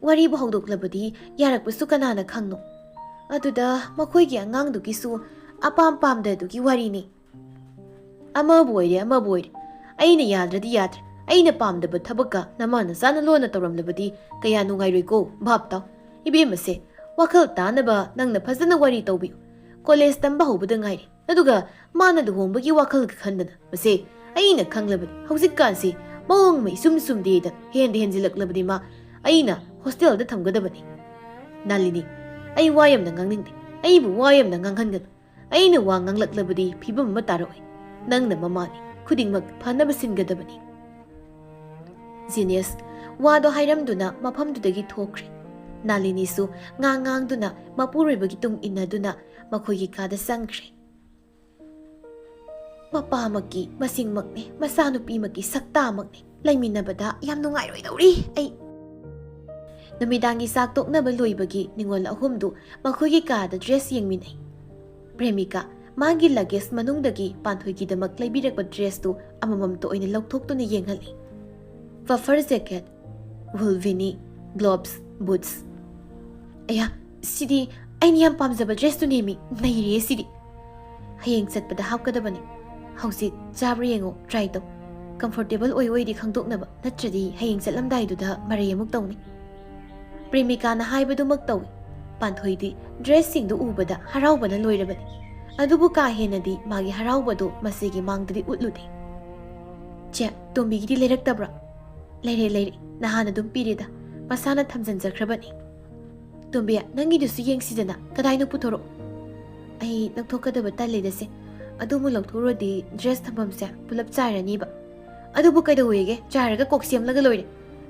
ꯋꯥꯔꯤꯕꯨ ꯍꯧꯗꯣꯛꯂꯕꯗꯤ ꯌꯥꯔꯛꯄꯁꯨ ꯀꯅꯥꯅ ꯈꯪꯅꯣ? ꯑꯗꯨꯗ ꯃꯈꯣꯏꯒꯤ ꯑꯉꯥꯡꯗꯨꯒꯤꯁꯨ ꯑꯄꯥꯝ ꯄꯥꯝꯗꯗꯨꯒꯤ ꯋꯥꯔꯤꯅꯤ꯫ ꯑꯃꯕꯨ ꯑꯣꯏꯔꯦ, ꯑꯃꯕꯨ ꯑꯣꯏꯔꯦ, ꯑꯩꯅ ꯌꯥꯗ꯭ꯔꯗꯤ ꯌꯥꯗ꯭ꯔꯦ꯫ ꯑꯩꯅ ꯄꯥꯝꯗꯕ ꯊꯕꯛꯀ ꯅꯃꯥ ꯅꯆꯥꯅ ꯂꯣꯟꯅ ꯇꯧꯔꯝꯂꯕꯗꯤ ꯀꯌꯥ ꯅꯨꯡꯉꯥꯏꯔꯣꯏꯀꯣ꯫ ꯚꯥꯞ ꯇꯥꯎ꯫ ꯏꯕꯦꯝꯃꯁꯦ, ꯋꯥꯈꯜ ꯇꯥꯅꯕ ꯅꯪꯅ ꯐꯖꯅ ꯋꯥꯔꯤ ꯇꯧꯕꯤꯌꯨ꯫ ꯀꯣꯂꯦꯖ ꯇꯝꯕ ꯍꯧꯕꯗ ꯉꯥꯏꯔꯤ, ꯑꯗꯨꯒ ꯃꯥꯅ ꯂꯨꯍꯣꯡꯕꯒꯤ ꯋꯥꯈꯜꯒ ꯈꯟꯗꯅ꯫ ꯃꯁꯦ, ꯑꯩꯅ ꯈꯪꯂꯕꯅꯤ꯫ ꯍꯧꯖꯤꯛꯀꯥꯟꯁꯤ ꯃꯑꯣꯡ ꯑꯃ ꯏꯁꯨꯝ ꯁꯨꯝꯗꯦꯗ ꯍꯦꯟꯗ ꯍꯦꯟꯖꯤꯜꯂꯛꯂꯕꯗꯤ ꯃꯥ ꯑꯩꯅ ꯍꯣꯁꯇꯦꯜꯗ ꯊꯝꯒꯗꯕꯅꯤ꯫ ꯅꯥꯂꯤꯅꯤ, ꯑꯩ ꯋꯥ ꯌꯥꯝꯅ ꯉꯥꯡꯅꯤꯡꯗꯦ꯫ ꯑꯩꯕꯨ ꯋꯥ ꯌꯥꯝꯅ ꯉꯥꯡꯍꯟꯒꯅꯨ꯫ ꯑꯩꯅ ꯋꯥ ꯉꯥꯡꯂꯛꯂꯕꯗꯤ ꯐꯤꯕꯝ ꯑꯃ ꯇꯥꯔꯛꯑꯣꯏ꯫ ꯅꯪꯅ ꯃꯃꯥꯅꯤ, ꯈꯨꯗꯤꯡꯃꯛ ꯐꯅꯕ ꯁꯤꯟꯒꯗꯕꯅꯤ꯫ ꯖꯤꯅꯦꯁ ꯋꯥꯗꯣ ꯍꯥꯏꯔꯝꯗꯨꯅ ꯃꯐꯝꯗꯨꯗꯒꯤ ꯊꯣꯛꯈ꯭ꯔꯦ꯫ ꯅꯥꯂꯤꯅꯤꯁꯨ ꯉꯥꯡ ꯉꯥꯡꯗꯨꯅ ꯃꯄꯨꯔꯣꯏꯕꯒꯤ ꯇꯨꯡ ꯏꯟꯅꯗꯨꯅ ꯃꯈꯣꯏꯒꯤ ꯀꯥꯗ ꯆꯪꯈ꯭ꯔꯦ꯫ ꯃꯄꯥꯃꯛꯀꯤ ꯃꯁꯤꯡꯃꯛꯅꯤ, ꯃꯆꯥꯅꯨꯄꯤꯃꯛꯀꯤ ꯁꯛꯇꯥꯃꯛꯅꯤ꯫ ꯂꯩꯃꯤꯟꯅꯕꯗ ꯌꯥꯝ ꯅꯨꯡꯉꯥꯏꯔꯣꯏꯗꯧꯔꯤ ꯑꯩ꯫ ꯅꯨꯃꯤꯗꯥꯡꯒꯤ ꯆꯥꯛ ꯇꯣꯛꯅꯕ ꯂꯣꯏꯕꯒꯤ ꯅꯤꯉꯣꯜ ꯑꯍꯨꯝꯗꯨ ꯃꯈꯣꯏꯒꯤ ꯀꯥꯗ ꯗ꯭ꯔꯦꯁ ꯌꯦꯡꯃꯤꯟꯅꯩ꯫ ꯄ꯭ꯔꯦꯃꯤꯀꯥ ꯃꯥꯒꯤ ꯂꯒꯦꯖ ꯃꯅꯨꯡꯗꯒꯤ ꯄꯥꯟꯊꯣꯏꯒꯤꯗꯃꯛ ꯂꯩꯕꯤꯔꯛꯄ ꯗ꯭ꯔꯦꯁꯇꯨ ꯑꯃꯃꯝꯇ ꯑꯣꯏꯅ ꯂꯧꯊꯣꯛꯇꯨꯅ ꯌꯦꯡꯍꯜꯂꯤ꯫ ꯄꯐꯔ ꯖꯦꯀꯦꯠ, ꯋꯨꯜ ꯚꯤꯅꯤ, ꯒ꯭ꯂꯣꯚꯁ, ꯕꯨꯠꯁ꯫ ꯑꯌꯥ, ꯁꯤꯗꯤ ꯑꯩꯅ ꯌꯥꯝ ꯄꯥꯝꯖꯕ ꯗ꯭ꯔꯦꯁꯇꯨꯅꯦꯃꯤ꯫ ꯅꯩꯔꯦ ꯁꯤꯗꯤ꯫ ꯍꯌꯦꯡ ꯆꯠꯄꯗ ꯍꯥꯞꯀꯗꯕꯅꯤ꯫ ꯍꯧꯖꯤꯛ ꯆꯥꯕ꯭ꯔꯥ ꯌꯦꯡꯉꯣ, ꯇ꯭ꯔꯥꯏ ꯇꯧ꯫ ꯀꯝꯐꯣꯔꯇꯦꯕꯜ ꯑꯣꯏ ꯑꯣꯏꯗꯤ ꯈꯪꯗꯣꯛꯅꯕ, ꯅꯠꯇ꯭ꯔꯗꯤ ꯍꯌꯦꯡ ꯆꯠꯂꯝꯗꯥꯏꯗꯨꯗ ꯃꯔꯩ ꯑꯃꯨꯛ ꯇꯧꯅꯤ꯫ ꯄ꯭ꯔꯦꯃꯤꯀꯥꯅ ꯍꯥꯏꯕꯗꯨꯃꯛ ꯇꯧꯏ꯫ ꯄꯥꯟꯊꯣꯏꯗꯤ ꯗ꯭ꯔꯦꯁꯁꯤꯡꯗꯨ ꯎꯕꯗ ꯍꯔꯥꯎꯕꯅ ꯂꯣꯏꯔꯕꯅꯤ꯫ ꯑꯗꯨꯕꯨ ꯀꯥ ꯍꯦꯟꯅꯗꯤ ꯃꯥꯒꯤ ꯍꯔꯥꯎꯕꯗꯨ ꯃꯁꯤꯒꯤ ꯃꯥꯡꯗꯗꯤ ꯎꯠꯂꯨꯗꯦ꯫ "ꯆꯦ, ꯇꯣꯝꯕꯤꯒꯤꯗꯤ ꯂꯩꯔꯛꯇꯕ꯭ꯔꯥ?" "ꯂꯩꯔꯦ, ꯂꯩꯔꯦ꯫ ꯅꯍꯥꯟ ꯑꯗꯨꯝ ꯄꯤꯔꯦꯗ꯫ ꯃꯁꯥꯅ ꯊꯝꯖꯤꯟꯖꯈ꯭ꯔꯕꯅꯤ꯫" "ꯇꯣꯝꯕꯤ, ꯅꯪꯒꯤꯗꯨꯁꯨ ꯌꯦꯡꯁꯤꯗꯅ꯫ ꯀꯗꯥꯏꯅꯣ ꯄꯨꯊꯣꯔꯛꯑꯣ꯫" "ꯑꯩ ꯂꯧꯊꯣꯛꯀꯗꯕ ꯇꯜꯂꯦꯗꯁꯦ꯫ ꯑꯗꯨ ꯑꯃꯨꯛ ꯂꯧꯊꯣꯛꯎꯔꯗꯤ ꯗ꯭ꯔꯦꯁ ꯊꯝꯐꯝꯁꯦ ꯄꯨꯂꯞ ꯆꯥꯏꯔꯅꯤꯕ꯫" "ꯑꯗꯨꯕꯨ ꯀꯩꯗꯧꯋꯦꯒꯦ? ꯆꯥꯏꯔꯒ ꯀꯣꯛ ꯁꯦꯝꯂꯒ ꯂꯣꯏꯔꯦ꯫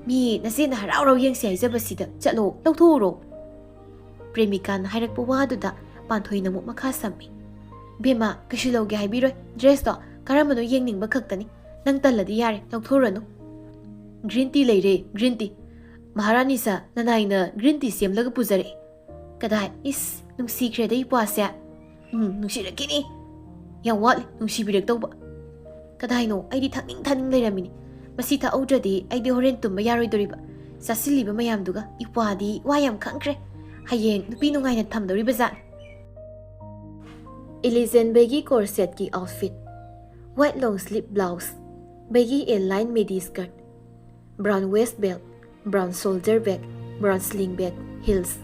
ꯃꯤ ꯅꯆꯦꯅ ꯍꯔꯥꯎ ꯍꯔꯥꯎ ꯌꯦꯡꯁꯤ ꯍꯥꯏꯖꯕꯁꯤꯗ꯫ ꯆꯠꯂꯣ, ꯂꯧꯊꯣꯛꯎꯔꯣ꯫" ꯄ꯭ꯔꯦꯃꯤꯀꯥꯅ ꯍꯥꯏꯔꯛꯄ ꯋꯥꯗꯨꯗ ꯄꯥꯟꯊꯣꯏꯅ ꯑꯃꯨꯛ ꯃꯈꯥ ꯁꯝꯃꯤ꯫ "ꯕꯦꯝꯃ, ꯀꯩꯁꯨ ꯂꯧꯒꯦ ꯍꯥꯏꯕꯤꯔꯣꯏ꯫ ꯗ꯭ꯔꯦꯁꯇꯣ ꯀꯔꯝꯕꯅꯣ ꯌꯦꯡꯅꯤꯡꯕ ꯈꯛꯇꯅꯤ꯫ ꯅꯪ ꯇꯜꯂꯗꯤ ꯌꯥꯔꯦ, ꯂꯧꯊꯣꯛꯎꯔꯅꯨ꯫" "Green tea ꯂꯩꯔꯦ, green tea꯫ ꯃꯍꯥꯔꯥꯅꯤ ꯁꯥ, ꯅꯅꯥꯏꯅ green tea ꯁꯦꯝꯂꯒ ꯄꯨꯖꯔꯛꯑꯦ꯫" "ꯀꯗꯥꯏ? ꯏꯁ, ꯅꯨꯡꯁꯤꯈ꯭ꯔꯦꯗ ꯏꯄ꯭ꯋꯥꯁꯦ꯫" "ꯎꯝ, ꯅꯨꯡꯁꯤꯔꯛꯈꯤꯅꯤ꯫ ꯌꯥꯝ ꯋꯥꯠꯂꯤ ꯅꯨꯡꯁꯤꯕꯤꯔꯛꯇꯧꯕ꯫" "ꯀꯗꯥꯏꯅꯣ? ꯑꯩꯗꯤ ꯊꯛꯅꯤꯡ ꯊꯛꯅꯤꯡ ꯂꯩꯔꯝꯃꯤꯅꯤ꯫ ꯃꯁꯤ ꯊꯛꯍꯧꯗ꯭ꯔꯗꯤ ꯑꯩꯗꯤ ꯍꯣꯔꯦꯟ ꯇꯨꯝꯕ ꯌꯥꯔꯣꯏꯗꯣꯔꯤꯕ꯫ ꯆꯥꯁꯤꯜꯂꯤꯕ ꯃꯌꯥꯝꯗꯨꯒ ꯏꯄ꯭ꯋꯥꯗꯤ ꯋꯥ ꯌꯥꯝ ꯈꯪꯈ꯭ꯔꯦ꯫ ꯍꯌꯦꯡ ꯅꯨꯄꯤ ꯅꯨꯡꯉꯥꯏꯅ ꯊꯝꯗꯧꯔꯤꯕ ꯖꯥꯠꯅꯤ꯫" Elegant baggy corsetꯀꯤ outfit: white long sleeve blouse, baggy A-line midi skirt, brown waist belt, brown shoulder bag, brown sling bag, heels꯫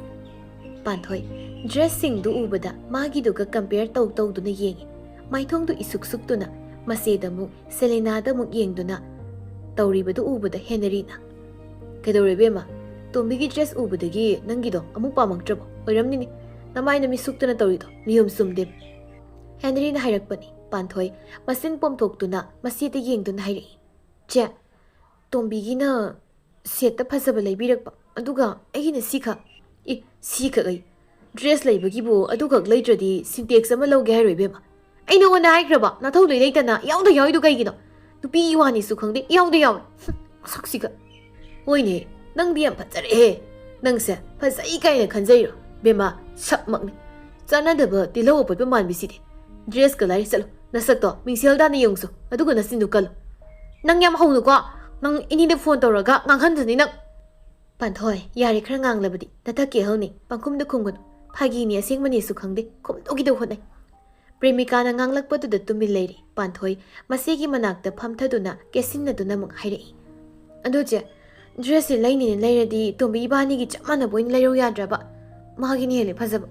ꯄꯥꯟꯊꯣꯏ, dressꯁꯤꯡꯗꯨ ꯎꯕꯗ ꯃꯥꯒꯤꯗꯨꯒ compare ꯇꯧ ꯇꯧꯗꯨꯅ ꯌꯦꯡꯉꯤ꯫ ꯃꯥꯏꯊꯣꯡꯗꯨ ꯏꯁꯨꯛ ꯁꯨꯛꯇꯨꯅ ꯃꯆꯦꯗ ꯑꯃꯨꯛ, ꯁꯦꯂꯤꯅꯥꯗ ꯑꯃꯨꯛ ꯌꯦꯡꯗꯨꯅ ꯇꯧꯔꯤꯕꯗꯨ ꯎꯕꯗ ꯍꯦꯅꯔꯤꯅ, "ꯀꯩꯗꯧꯔꯦ ꯏꯕꯦꯝꯃ? ꯇꯣꯝꯕꯤꯒꯤ dress ꯎꯕꯗꯒꯤ ꯅꯪꯒꯤꯗꯣ ꯑꯃꯨꯛ ꯄꯥꯝꯃꯛꯇ꯭ꯔꯕꯣ? ꯑꯣꯏꯔꯝꯅꯤꯅꯦ, ꯅꯃꯥꯏ ꯅꯃꯤꯠ ꯁꯨꯛꯇꯅ ꯇꯧꯔꯤꯗꯣ ꯃꯤꯍꯨꯝ ꯆꯨꯝꯗꯦ꯫" ꯍꯦꯅꯔꯤꯅ ꯍꯥꯏꯔꯛꯄꯅꯤ꯫ ꯄꯥꯟꯊꯣꯏ ꯃꯆꯤꯟ ꯄꯣꯝꯊꯣꯛꯇꯨꯅ ꯃꯆꯦꯗ ꯌꯦꯡꯗꯨꯅ ꯍꯥꯏꯔꯛꯏ, "ꯆꯦ, ꯇꯣꯝꯕꯤꯒꯤꯅ ꯁꯦꯠꯇ ꯐꯖꯕ ꯂꯩꯕꯤꯔꯛꯄ, ꯑꯗꯨꯒ ꯑꯩꯒꯤꯅ ꯁꯤꯈꯛ꯫" "ꯑꯦ, ꯁꯤꯈꯛ ꯑꯩ? Dress ꯂꯩꯕꯒꯤꯕꯨ ꯑꯗꯨꯈꯛ ꯂꯩꯗ꯭ꯔꯗꯤ Sintex ꯑꯃ ꯂꯧꯒꯦ ꯍꯥꯏꯔꯣ ꯏꯕꯦꯝꯃ? ꯑꯩ ꯅꯉꯣꯟꯗ ꯍꯥꯏꯈ꯭ꯔꯕ? ꯅꯊꯧ ꯂꯣꯏ ꯂꯩꯇꯅ ꯏꯌꯥꯎꯗ ꯌꯥꯎꯏꯗꯨ ꯀꯩꯒꯤꯅꯣ? ꯅꯨꯄꯤꯒꯤ ꯋꯥꯅꯤꯁꯨ ꯈꯪꯗꯦ, ꯏꯌꯥꯎꯗ ꯌꯥꯎꯏ꯫ ꯍꯨꯝ, ꯃꯁꯛꯁꯤꯒ꯫ ꯍꯣꯏꯅꯦ, ꯅꯪꯗꯤ ꯌꯥꯝ ꯐꯖꯔꯦꯍꯦ꯫ ꯅꯪꯁꯦ ꯐꯖꯩ ꯀꯥꯏꯅ ꯈꯟꯖꯩꯔꯣ? ꯕꯦꯝꯃ, ꯁꯛꯃꯛꯅꯤ꯫ ꯆꯥꯟꯅꯗꯕ ꯇꯤꯜꯍꯧ ꯑꯄꯠꯄ ꯃꯥꯟꯕꯤꯁꯤꯗꯤ꯫ Dressꯀ ꯂꯥꯏꯔꯤ, ꯆꯠꯂꯣ꯫ ꯅꯁꯛꯇꯣ ꯃꯤꯡꯁꯦꯜ ꯇꯥꯅ ꯌꯦꯡꯉꯨꯆꯣ, ꯑꯗꯨꯒ ꯅꯆꯤꯟꯗꯨ ꯀꯜꯂꯨ꯫ ꯅꯪ ꯌꯥꯝ ꯍꯧꯅꯨꯀꯣ꯫ ꯅꯪ ꯏꯅꯤꯗ phone ꯇꯧꯔꯒ ꯉꯥꯡꯍꯟꯖꯅꯤ ꯅꯪ꯫" "ꯄꯥꯟꯊꯣꯏ, ꯌꯥꯔꯦ, ꯈꯔ ꯉꯥꯡꯂꯕꯗꯤ ꯅꯊꯛꯀꯤ ꯑꯍꯜꯅꯤ, ꯄꯪꯈꯨꯝꯗ ꯈꯨꯝꯒꯅꯨ꯫ ꯐꯥꯒꯤꯅꯤ, ꯑꯁꯦꯡꯕꯅꯦꯁꯨ ꯈꯪꯗꯦ, ꯈꯨꯝꯗꯣꯛꯈꯤꯗꯧ ꯍꯣꯠꯅꯩ꯫" ꯄ꯭ꯔꯦꯃꯤꯀꯥꯅ ꯉꯥꯡꯂꯛꯄꯗꯨꯗ ꯇꯨꯃꯤꯟ ꯂꯩꯔꯤ꯫ ꯄꯥꯟꯊꯣꯏ ꯃꯆꯦꯒꯤ ꯃꯅꯥꯛꯇ ꯐꯝꯊꯗꯨꯅ ꯀꯦꯁꯤꯟꯅꯗꯨꯅ ꯑꯃꯨꯛ ꯍꯥꯏꯔꯛꯏ, "ꯑꯗꯣ ꯆꯦ, dressꯁꯦ ꯂꯩꯅꯤꯅ ꯂꯩꯔꯗꯤ ꯇꯣꯝꯕꯤ ꯏꯕꯥꯅꯤꯒꯤ ꯆꯞ ꯃꯥꯟꯅꯕ ꯑꯣꯏꯅ ꯂꯩꯔꯧ ꯌꯥꯗ꯭ꯔꯕ? ꯃꯥꯒꯤꯅ ꯍꯦꯜꯂꯦ ꯐꯖꯕ꯫"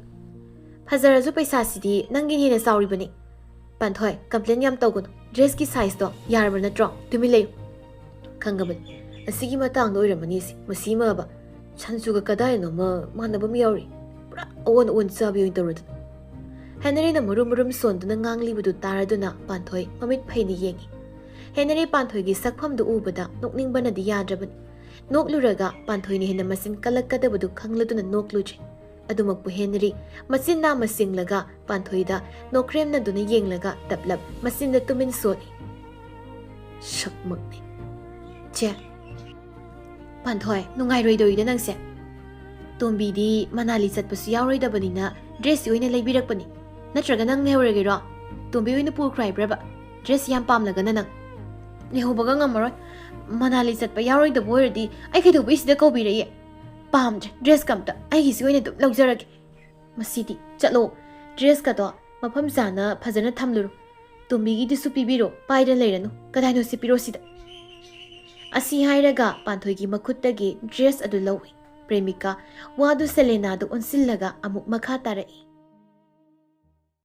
"ꯐꯖꯔꯁꯨ ꯄꯩꯁꯥꯁꯤꯗꯤ ꯅꯪꯒꯤꯅ ꯍꯦꯟꯅ ꯆꯥꯎꯔꯤꯕꯅꯤ꯫" "ꯄꯥꯟꯊꯣꯏ, complain ꯌꯥꯝ ꯇꯧꯒꯅꯨ꯫ Dressꯀꯤ sizeꯇꯣ ꯌꯥꯔꯕ ꯅꯠꯇ꯭ꯔꯣ? ꯇꯨꯃꯤꯟ ꯂꯩꯌꯨ꯫" "ꯈꯪꯉꯕꯅꯤ, ꯑꯁꯤꯒꯤ ꯃꯇꯥꯡꯗ ꯑꯣꯏꯔꯝꯃꯅꯤ ꯁꯤ, ꯃꯁꯤꯃꯕ꯫ ꯁꯟꯖꯨꯒ ꯀꯗꯥꯏꯅꯣꯃ ꯃꯥꯟꯅꯕ ꯑꯃ ꯌꯥꯎꯔꯤ꯫ ꯄꯨꯔꯥ ꯑꯑꯣꯟ ꯑꯑꯣꯟ ꯆꯥꯕꯤ ꯑꯣꯏꯅ ꯇꯧꯔꯗꯅ꯫" ꯍꯦꯅꯔꯤꯅ ꯃꯔꯨꯝ ꯃꯔꯨꯝ ꯁꯣꯟꯗꯨꯅ ꯉꯥꯡꯂꯤꯕꯗꯨ ꯇꯥꯔꯗꯨꯅ ꯄꯥꯟꯊꯣꯏ ꯃꯃꯤꯠ ꯐꯩꯅ ꯌꯦꯡꯉꯤ꯫ ꯍꯦꯅꯔꯤ ꯄꯥꯟꯊꯣꯏꯒꯤ ꯁꯛꯐꯝꯗꯨ ꯎꯕꯗ ꯅꯣꯛꯅꯤꯡꯕꯅꯗꯤ ꯌꯥꯗ꯭ꯔꯕꯅꯤ꯫ ꯅꯣꯛꯂꯨꯔꯒ ꯄꯥꯟꯊꯣꯏꯅ ꯍꯦꯟꯅ ꯃꯆꯤꯟ ꯀꯜꯂꯛꯀꯗꯕꯗꯨ ꯈꯪꯂꯗꯨꯅ ꯅꯣꯛꯂꯨꯗ꯭ꯔꯦ꯫ ꯑꯗꯨꯃꯛꯄꯨ ꯍꯦꯅꯔꯤ ꯃꯆꯤꯟ ꯅꯥꯝꯃ ꯁꯤꯡꯂꯒ ꯄꯥꯟꯊꯣꯏꯗ ꯅꯣꯛꯈ꯭ꯔꯦꯝꯅꯗꯨꯅ ꯌꯦꯡꯂꯒ ꯇꯞꯂꯞ ꯃꯆꯤꯟꯗ ꯇꯨꯃꯤꯟ ꯁꯣꯜꯂꯤ꯫ "ꯁꯛꯃꯛꯅꯤ꯫ ꯆꯦ, ꯄꯥꯟꯊꯣꯏ, ꯅꯨꯡꯉꯥꯏꯔꯣꯏꯗꯧꯔꯤꯗ ꯅꯪꯁꯦ꯫ ꯇꯣꯝꯕꯤꯗꯤ ꯃꯅꯥꯂꯤ ꯆꯠꯄꯁꯨ ꯌꯥꯎꯔꯣꯏꯗꯕꯅꯤꯅ dressꯁꯤ ꯑꯣꯏꯅ ꯂꯩꯕꯤꯔꯛꯄꯅꯤ꯫ ꯅꯠꯇ꯭ꯔꯒ ꯅꯪ ꯂꯩꯍꯧꯔꯒꯦꯔꯣ? ꯇꯣꯝꯕꯤ ꯑꯣꯏꯅ ꯄꯨꯈ꯭ꯔꯣ ꯍꯥꯏꯕ꯭ꯔꯕ? Dress ꯌꯥꯝ ꯄꯥꯝꯂꯒꯅ ꯅꯪ꯫ ꯂꯩꯍꯧꯕꯒ ꯉꯝꯃꯔꯣꯏ꯫ ꯃꯅꯥꯂꯤ ꯆꯠꯄ ꯌꯥꯎꯔꯣꯏꯗꯕ ꯑꯣꯏꯔꯗꯤ ꯑꯩ ꯀꯩꯗꯧꯕꯩ ꯁꯤꯗ ꯀꯧꯕꯤꯔꯛꯏ? ꯄꯥꯝꯗ꯭ꯔꯦ, dressꯀ ꯑꯝꯇ꯫ ꯑꯩꯒꯤꯁꯤ ꯑꯣꯏꯅ ꯑꯗꯨꯝ ꯂꯧꯖꯔꯒꯦ꯫ ꯃꯁꯤꯗꯤ꯫ ꯆꯠꯂꯣ, dressꯀꯗꯣ ꯃꯐꯝ ꯆꯥꯅ ꯐꯖꯅ ꯊꯝꯂꯨꯔꯣ꯫ ꯇꯣꯝꯕꯤꯒꯤꯗꯨꯁꯨ ꯄꯤꯕꯤꯔꯣ, ꯄꯥꯏꯗꯅ ꯂꯩꯔꯅꯨ꯫ ꯀꯗꯥꯏꯅꯣ ꯁꯤ, ꯄꯤꯔꯣ ꯁꯤꯗ꯫ ꯑꯁꯤ ꯍꯥꯏꯔꯒ ꯄꯥꯟꯊꯣꯏꯒꯤ ꯃꯈꯨꯠꯇꯒꯤ dress ꯑꯗꯨ ꯂꯧꯏ꯫ ꯄ꯭ꯔꯦꯃꯤꯀꯥ ꯋꯥꯗꯨ ꯁꯦꯂꯦꯅꯥꯗ ꯑꯣꯟꯁꯤꯜꯂꯒ ꯑꯃꯨꯛ ꯃꯈꯥ ꯇꯥꯔꯛꯏ꯫